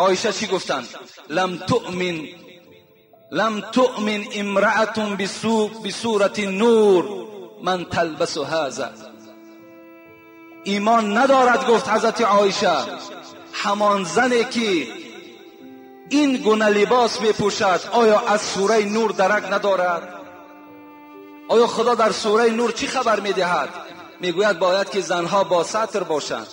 Оиша чӣ гуфтанд? Лам туъмин, лам туъмин имраатун бисурати нур ман талбасу ҳаза. Имон надорад, гуфт ҳазрати Оиша, ҳамон зане ки ин гуна либос мепӯшад, оё аз сураи Нур дарак надорад? Оё Худо дар сураи Нур чӣ хабар медиҳад? Мегӯяд бояд ки занҳо бо сатр бошанд,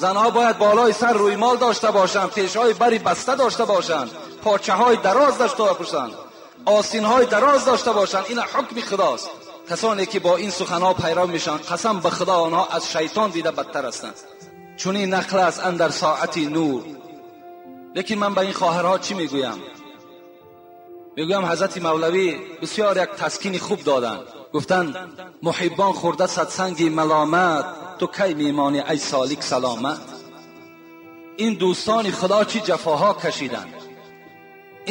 занҳо бояд болои сар рӯймол дошта бошанд, пешҳои бари баста дошта бошанд, порчаҳои дароз дошта бошанд, осинҳои дароз дошта бошанд. Ин ҳукми Худост. Касоне ки бо ин суханҳо пайрав мешаванд, қасам ба Худо, онҳо аз шайтон дида бадтар ҳастанд. Чунин нақл аст андар соати Нур. Лекин ман ба ин хоҳарҳо чӣ мегӯям? Мегӯям ҳазрати мавлавӣ бисёр як таскини хуб доданд. Гуфтанд: муҳиббон хӯрда садсанги маломат, ту кай мемонӣ ай солик саломат? Ин дӯстони Худо чӣ ҷафоҳо кашиданд.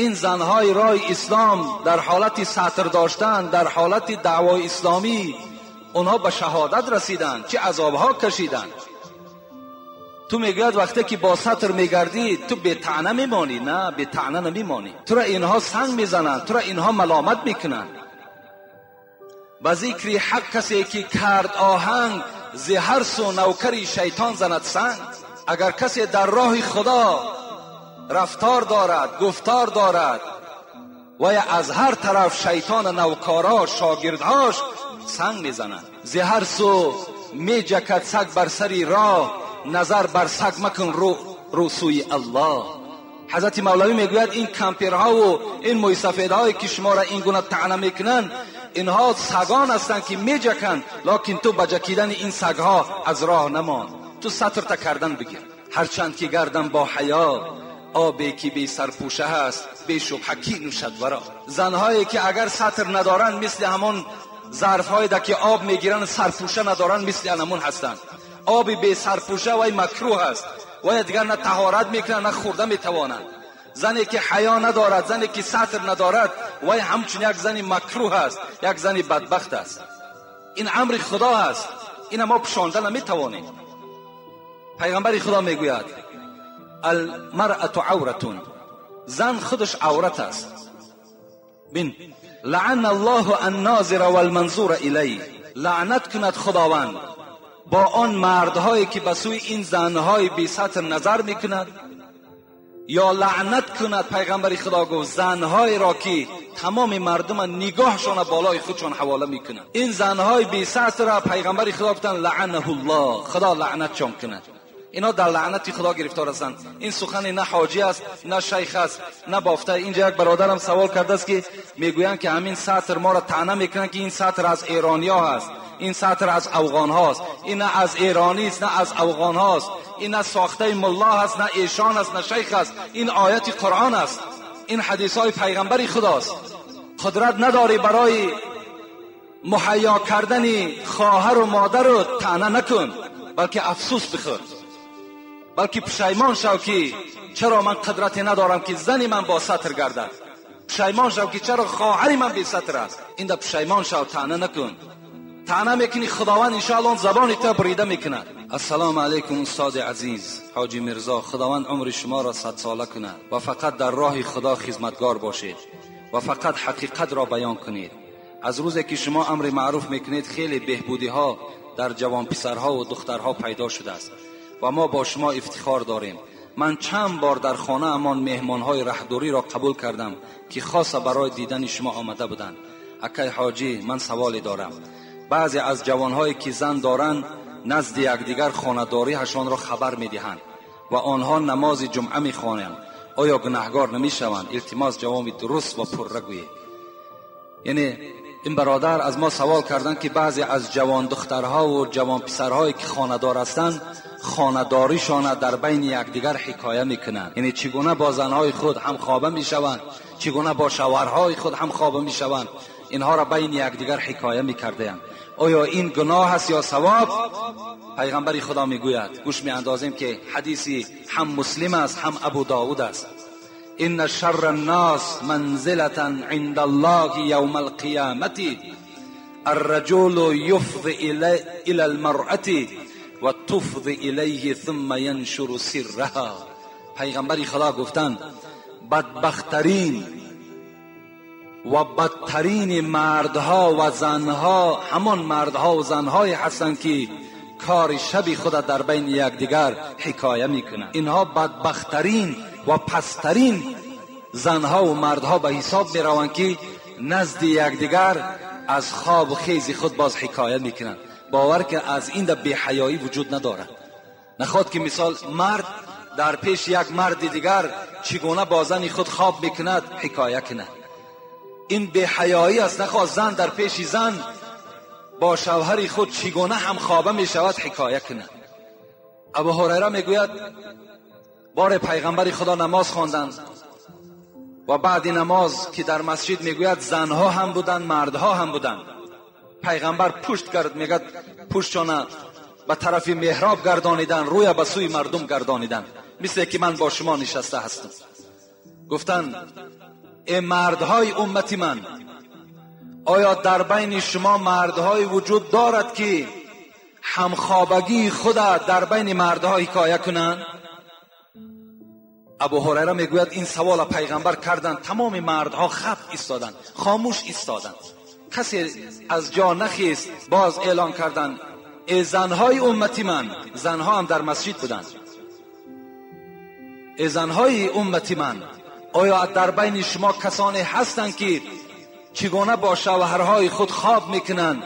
Ин занҳои роҳи ислом дар ҳолати сатр доштан, дар ҳолати даъвои исломӣ онҳо ба шаҳодат расиданд, чӣ азобҳо кашиданд. Ту мегӯяд вақте ки бо сатр мегардӣ, ту бетаъна мемонӣ. На, бетаъна намемонӣ. Тура инҳо санг мезананд, тура инҳо маломат мекунанд. Ба зикри ҳақ касе ки кард оҳанг, зи ҳар су навкари шайтон занад санг. Агар касе дар роҳи Худо рафтор дорад, гуфтор дорад, вай аз ҳар тараф шайтон навкаро, шогирдҳош санг мезананд. Зи ҳар су меҷакад саг бар сари роҳ, назар бар саг макун, рӯ сӯи Аллоҳ. Ҳазрати мавлавӣ мегӯяд ин кампирҳову ин мӯйсафедҳое ки шуморо ин гуна таъна мекунанд, инҳо сагон ҳастанд ки меҷаканд, лекин ту ба ҷакидани ин сагҳо аз роҳ намон, ту сатрта кардан бигир. Ҳарчанд ки гардам бо ҳаё, обе ки бесарпӯша ҳаст, бешубҳа кӣ нӯшад варо. Занҳое ки агар сатр надоранд, мисли ҳамон зарфҳое ки об мегиранд сарпӯша надоранд, мисли анамон ҳастанд. Оби бесарпӯша вай макрӯҳ аст, вай дигар на таҳорат мекунанд, на хӯрда метавонанд. Зане ки ҳаё надорад, зане ки сатр надорад, вай ҳамчун як зани макрӯҳ аст, як зани бадбахт аст. Ин амри Худо аст, ина мо пӯшонда наметавонем. Пайғамбари Худо мегӯяд: алмаръату авратун, зан худаш аврат аст. Бин, лаъана Аллоҳу аннозира валманзура илай, лаънат кунад Худованд бо он мардҳое ки ба сӯи ин занҳои бесатр назар мекунад, ё лаънат кунад, пайғамбари Худо гуфт, занҳоеро ки тамоми мардума нигоҳшона болои худшон ҳавола мекунанд. Ин занҳои бесатрро пайғамбари Худо гуфтанд: лаъанаҳуллоҳ, Худо лаънатшон кунад. Инҳо дар лаънати Худо гирифтор ҳастанд. Ин сухани на ҳоҷӣ аст, на шайх аст, на бофта. Инҷа як бародарам савол кардааст, ки мегӯянд, ки ҳамин сатр моро таъна мекунанд, ки ин сатр аз эрониҳо ҳаст, ин сатр аз афғонҳост. Ин на аз эронист, на аз афғонҳост, ин на сохтаи мулло ҳаст, на эшон аст, на шайх аст. Ин ояти Қуръон аст, ин ҳадисҳои пайғамбари Худост. Қудрат надорӣ барои муҳайё кардани хоҳару модару таъна накун, балки афсӯс бихӯр, балки пушаймон шав, ки чаро ман қудрате надорам, ки зани ман бо сатр гардад. Пушаймон шав, ки чаро хоҳари ман бесатр аст. Инда пушаймон шав, таъна накун. Таъна мекунӣ, Худованд иншоаллоҳ забони ту бурида мекунад. Ассалому алайкум, устоди азиз ҳоҷи Мирзо. Худованд умри шуморо садсола кунад ва фақат дар роҳи Худо хизматгор бошед ва фақат ҳақиқатро баён кунед. Аз рӯзе ки шумо амри маъруф мекунед, хеле беҳбудиҳо дар ҷавонписарҳо ва духтарҳо пайдо шудааст ва мо бо шумо ифтихор дорем. Ман чанд бор дар хонаамон меҳмонҳои раҳдуриро қабул кардам, ки хоса барои дидани шумо омада буданд. Акай ҳоҷӣ, ман саволе дорам. Баъзе аз ҷавонҳое ки зан доранд, назди якдигар хонадориҳашонро хабар медиҳанд ва онҳо намози ҷумъа мехонанд. Оё гунаҳгор намешаванд? Илтимос, ҷавоби дуруст ва пурра гӯед. Яъне ин бародар аз мо савол карданд, ки баъзе аз ҷавон духтарҳо ва ҷавон писарҳое ки хонадор ҳастанд, хонадоришонро дар байни якдигар ҳикоя мекунанд. Яъне чӣ гуна бо занҳои худ ҳамхоба мешаванд, чӣ гуна бо шавҳарҳои худ ҳамхоба мешаванд, инҳоро байни якдигар ҳикоя мекарданд. Оё ин гуноҳ аст ё савоб? Пайғамбари Худо мегӯяд, гӯш меандозем, ки ҳадиси ҳам Муслим аст, ҳам Абу Довуд аст. إن شر الناس منزلة عند الله يوم القيامة الرجل يفضي إلى المرأة وتفضي إليه ثم ينشر سرها. پیغمبر خدا گفتند بدبخترین و بدترین مردها و زنها همان مردها و زنهای هستند که کار شبی خود در بین یکدیگر حکایه میکنند. اینها بدبخترین و پسترین زنها و مردها به حساب میروند که نزد یکدیگر از خواب و خیز خود باز حکایه میکنند. باور که از این در بی‌حیایی وجود ندارد. نخواد که مثال مرد در پیش یک مرد دیگر چگونه با زن خود خواب میکند حکایه کند. این بی‌حیایی است. نخواد زن در پیش زن با شوهر خود چگونه هم خوابه میشود حکایه کند. ابو هریره میگوید بار پیغمبر خدا نماز خواندند و بعد نماز که در مسجد میگوید زنها هم بودند، مردها هم بودند. پیغمبر پشت کرد، میگوید پشتشان به طرف محراب گردانیدن، روی به سوی مردم گردانیدن، مثل که من با شما نشسته هستم. گفتند ای مردهای امت من، آیا در بین شما مردهای وجود دارد که همخوابگی خود در بین مردها حکایه کنند؟ ابو هریره میگوید این سوال پیغمبر کردند، تمام مردها خپ ایستادند، خاموش ایستادند، کسی از جا نخیست. باز اعلان کردند ای زنهای امتی من، زنها هم در مسجد بودند، ای زنهای امتی من، آیا در بین شما کسانی هستند که چگونه با شوهرهای خود خواب میکنند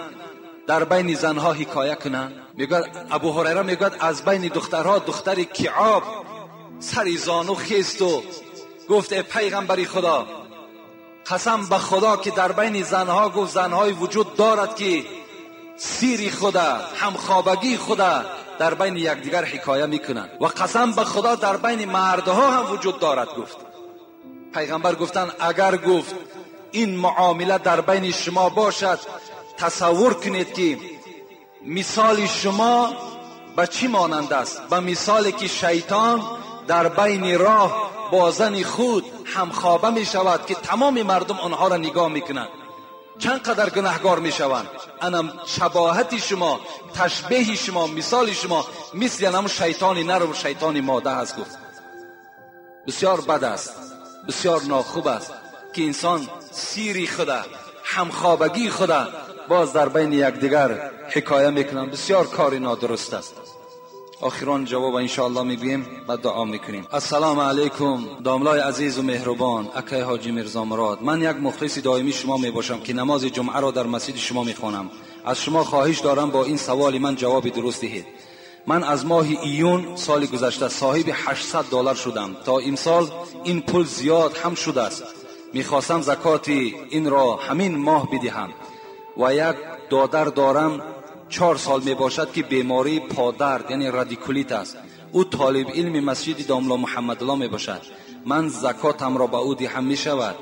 در بین زنها حکایه کنند؟ میگوید ابو هریره میگوید از بین دخترها دختر کعاب سری زانو خیست و گفت ای پیغمبری خدا، قسم به خدا که در بین زنها، گفت زنهای وجود دارد که سیری خدا، همخوابگی خدا در بین یکدیگر حکایه میکنند و قسم به خدا در بین مردها هم وجود دارد. گفت پیغمبر گفتند اگر گفت این معامله در بین شما باشد، تصور کنید که مثال شما به چی مانند است؟ به مثالی که شیطان در بین راه با زن خود همخوابه می شود که تمام مردم آنها را نگاه می کنند، چند قدر گناهگار می شوند. انم شباهت شما، تشبیه شما، مثال شما مثل انم شیطان نر و شیطان ماده است. گفت بسیار بد است، بسیار ناخوب است که انسان سیری خدا، همخوابگی خدا باز در بین یکدیگر حکایه میکنند. بسیار کار نادرست است. آخران جواب انشاءالله میگوییم و دعا میکنیم. السلام علیکم داملای عزیز و مهربان اکای حاجی میرزا مراد، من یک مخلص دائمی شما میباشم که نماز جمعه را در مسجد شما میخوانم. از شما خواهش دارم با این سوال من جواب درست دهید. Ман аз моҳи июн соли гузашта соҳиби $800 шудам. То имсол ин пул зиёд ҳам шудааст. Мехостам закоти инро ҳамин моҳ бидиҳам ва як додар дорам, 4 сол мебошад ки бемории подард, яъне радикулит аст. Ӯ толиби илми масҷиди домла Муҳаммадулло мебошад. Ман закотамро ба ӯ диҳам мешавад?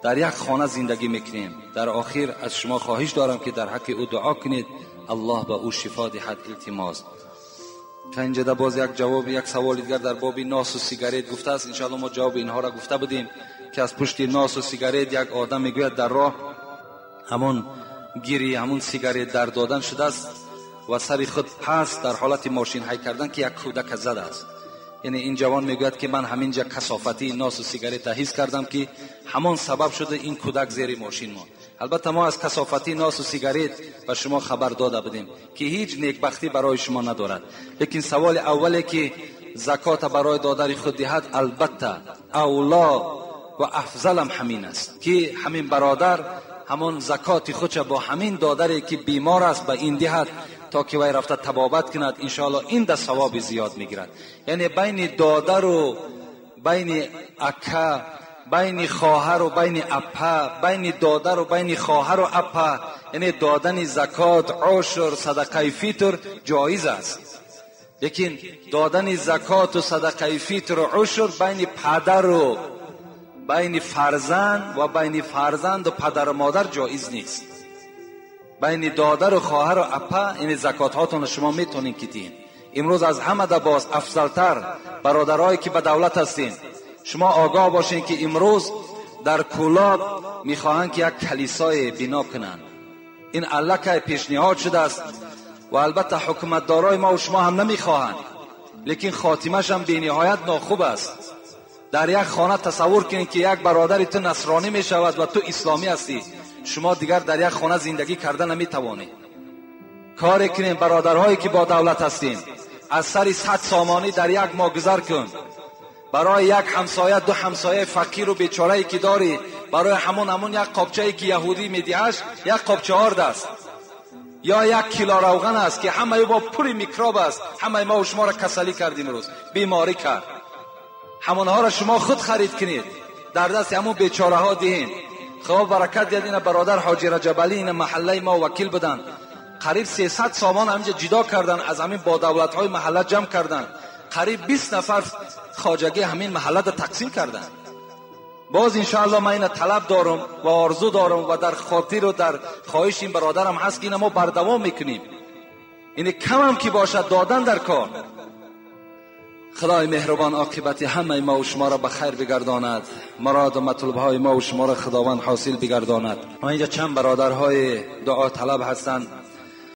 Дар як хона зиндагӣ мекунем. Дар охир аз шумо хоҳиш дорам ки дар ҳаққи ӯ дуо кунед, Аллоҳ ба ӯ шифо диҳад. Илтимос. Инҷа боз як ҷавоб, як саволи дигар дар боби нос ва сигарет гуфтааст. Иншоаллоҳ мо ҷавоби инҳоро гуфта будем ки аз пушти нос ва сигарет як одам мегӯяд дар роҳ ҳамон гири ҳамон сигарет дар додан шудааст ва сари худ пас дар ҳолати мошин ҳай кардан ки як кӯдак задааст. Яъне ин ҷавон мегӯяд ки ман ҳаминҷа касофати нос ва сигарета ҳис кардам ки ҳамон сабаб шуда ин кӯдак зери мошин монд. Албатта мо аз касофати нос ва сигарет ба шумо хабар дода будем ки ҳеҷ некбахтӣ барои шумо надорад. Лекин саволи аввале ки закота барои додари худ диҳад, албатта авло ва афзалам ҳамин аст ки ҳамин бародар ҳамон закоти худша бо ҳамин додаре ки бемор аст ба ин диҳад то ки вай рафта табобат кунад. Иншоаллоҳ ин да савоби зиёд мегирад. Яъне байни додару байни ака, байни хоҳару байни апа, байни додару байни хоҳару апа, яъне додани закот, ушр, садақаи фитр ҷоиз аст. Лекин додани закоту садақаи фитру ушр байни падару байни фарзанд ва байни фарзанду падару модар ҷоиз нест. Байни додару хоҳару апа, яъне закотҳотонро шумо метонед ки диҳед. Имрӯз аз ҳама да боз афзалтар бародарое ки ба давлат ҳастед, шумо огоҳ бошед ки имрӯз дар Кӯлоб мехоҳанд ки як калисое бино кунанд. Ин аллакай пешниҳод шудааст ва албатта ҳукуматдорои мо шумо ҳам намехоҳанд, лекин хотимаш ҳам бениҳоят нохуб аст. Дар як хона тасаввур кунед ки як бародари ту насронӣ мешавад ва ту исломӣ ҳастӣ. Шумо дигар дар як хона зиндагӣ карда наметавонед. Коре кунем бародарҳое ки бо давлат ҳастем, аз сари 100 сомонӣ дар як моҳ гузар кун. Барои як ҳамсоя, ду ҳамсояи фақиру бечорае ки дорӣ, барои ҳамон як қобчае ки яҳудӣ медиҳаш, як қобча орд аст ё 1 кило равған аст ки ҳамаи бо пури микроб аст. Ҳамаи мо шуморо касалӣ кард, имрӯз беморӣ кард. Ҳамонҳоро шумо худ харид кунед, дар дасти ҳамон бечораҳо диҳед. Худо баракат диҳад ина бародар Ҳоҷи Раҷабалӣ, ина маҳаллаи мо вакил буданд. Қариб 300 сомон ҳаминҷа ҷудо карданд, аз ҳамин бо давлатҳои маҳалла ҷамъ карданд. Қариб 20 нафар хоҷагӣ ҳамин маҳаллада тақсим карданд. Боз иншоаллоҳ ман ина талаб дорам ва орзу дорам ва дар хотиру дар хоҳиши ин бародарам ҳаст ки ина мо бардавом мекунем. Ин камам ки бошад додан дар кор. Худои меҳрубон оқибати ҳамаи мо ва шуморо ба хайр бигардонад, муроду матлубҳои мо ва шуморо Худованд ҳосил бигардонад. Ва инҷа чанд бародарҳои дуо талаб ҳастанд.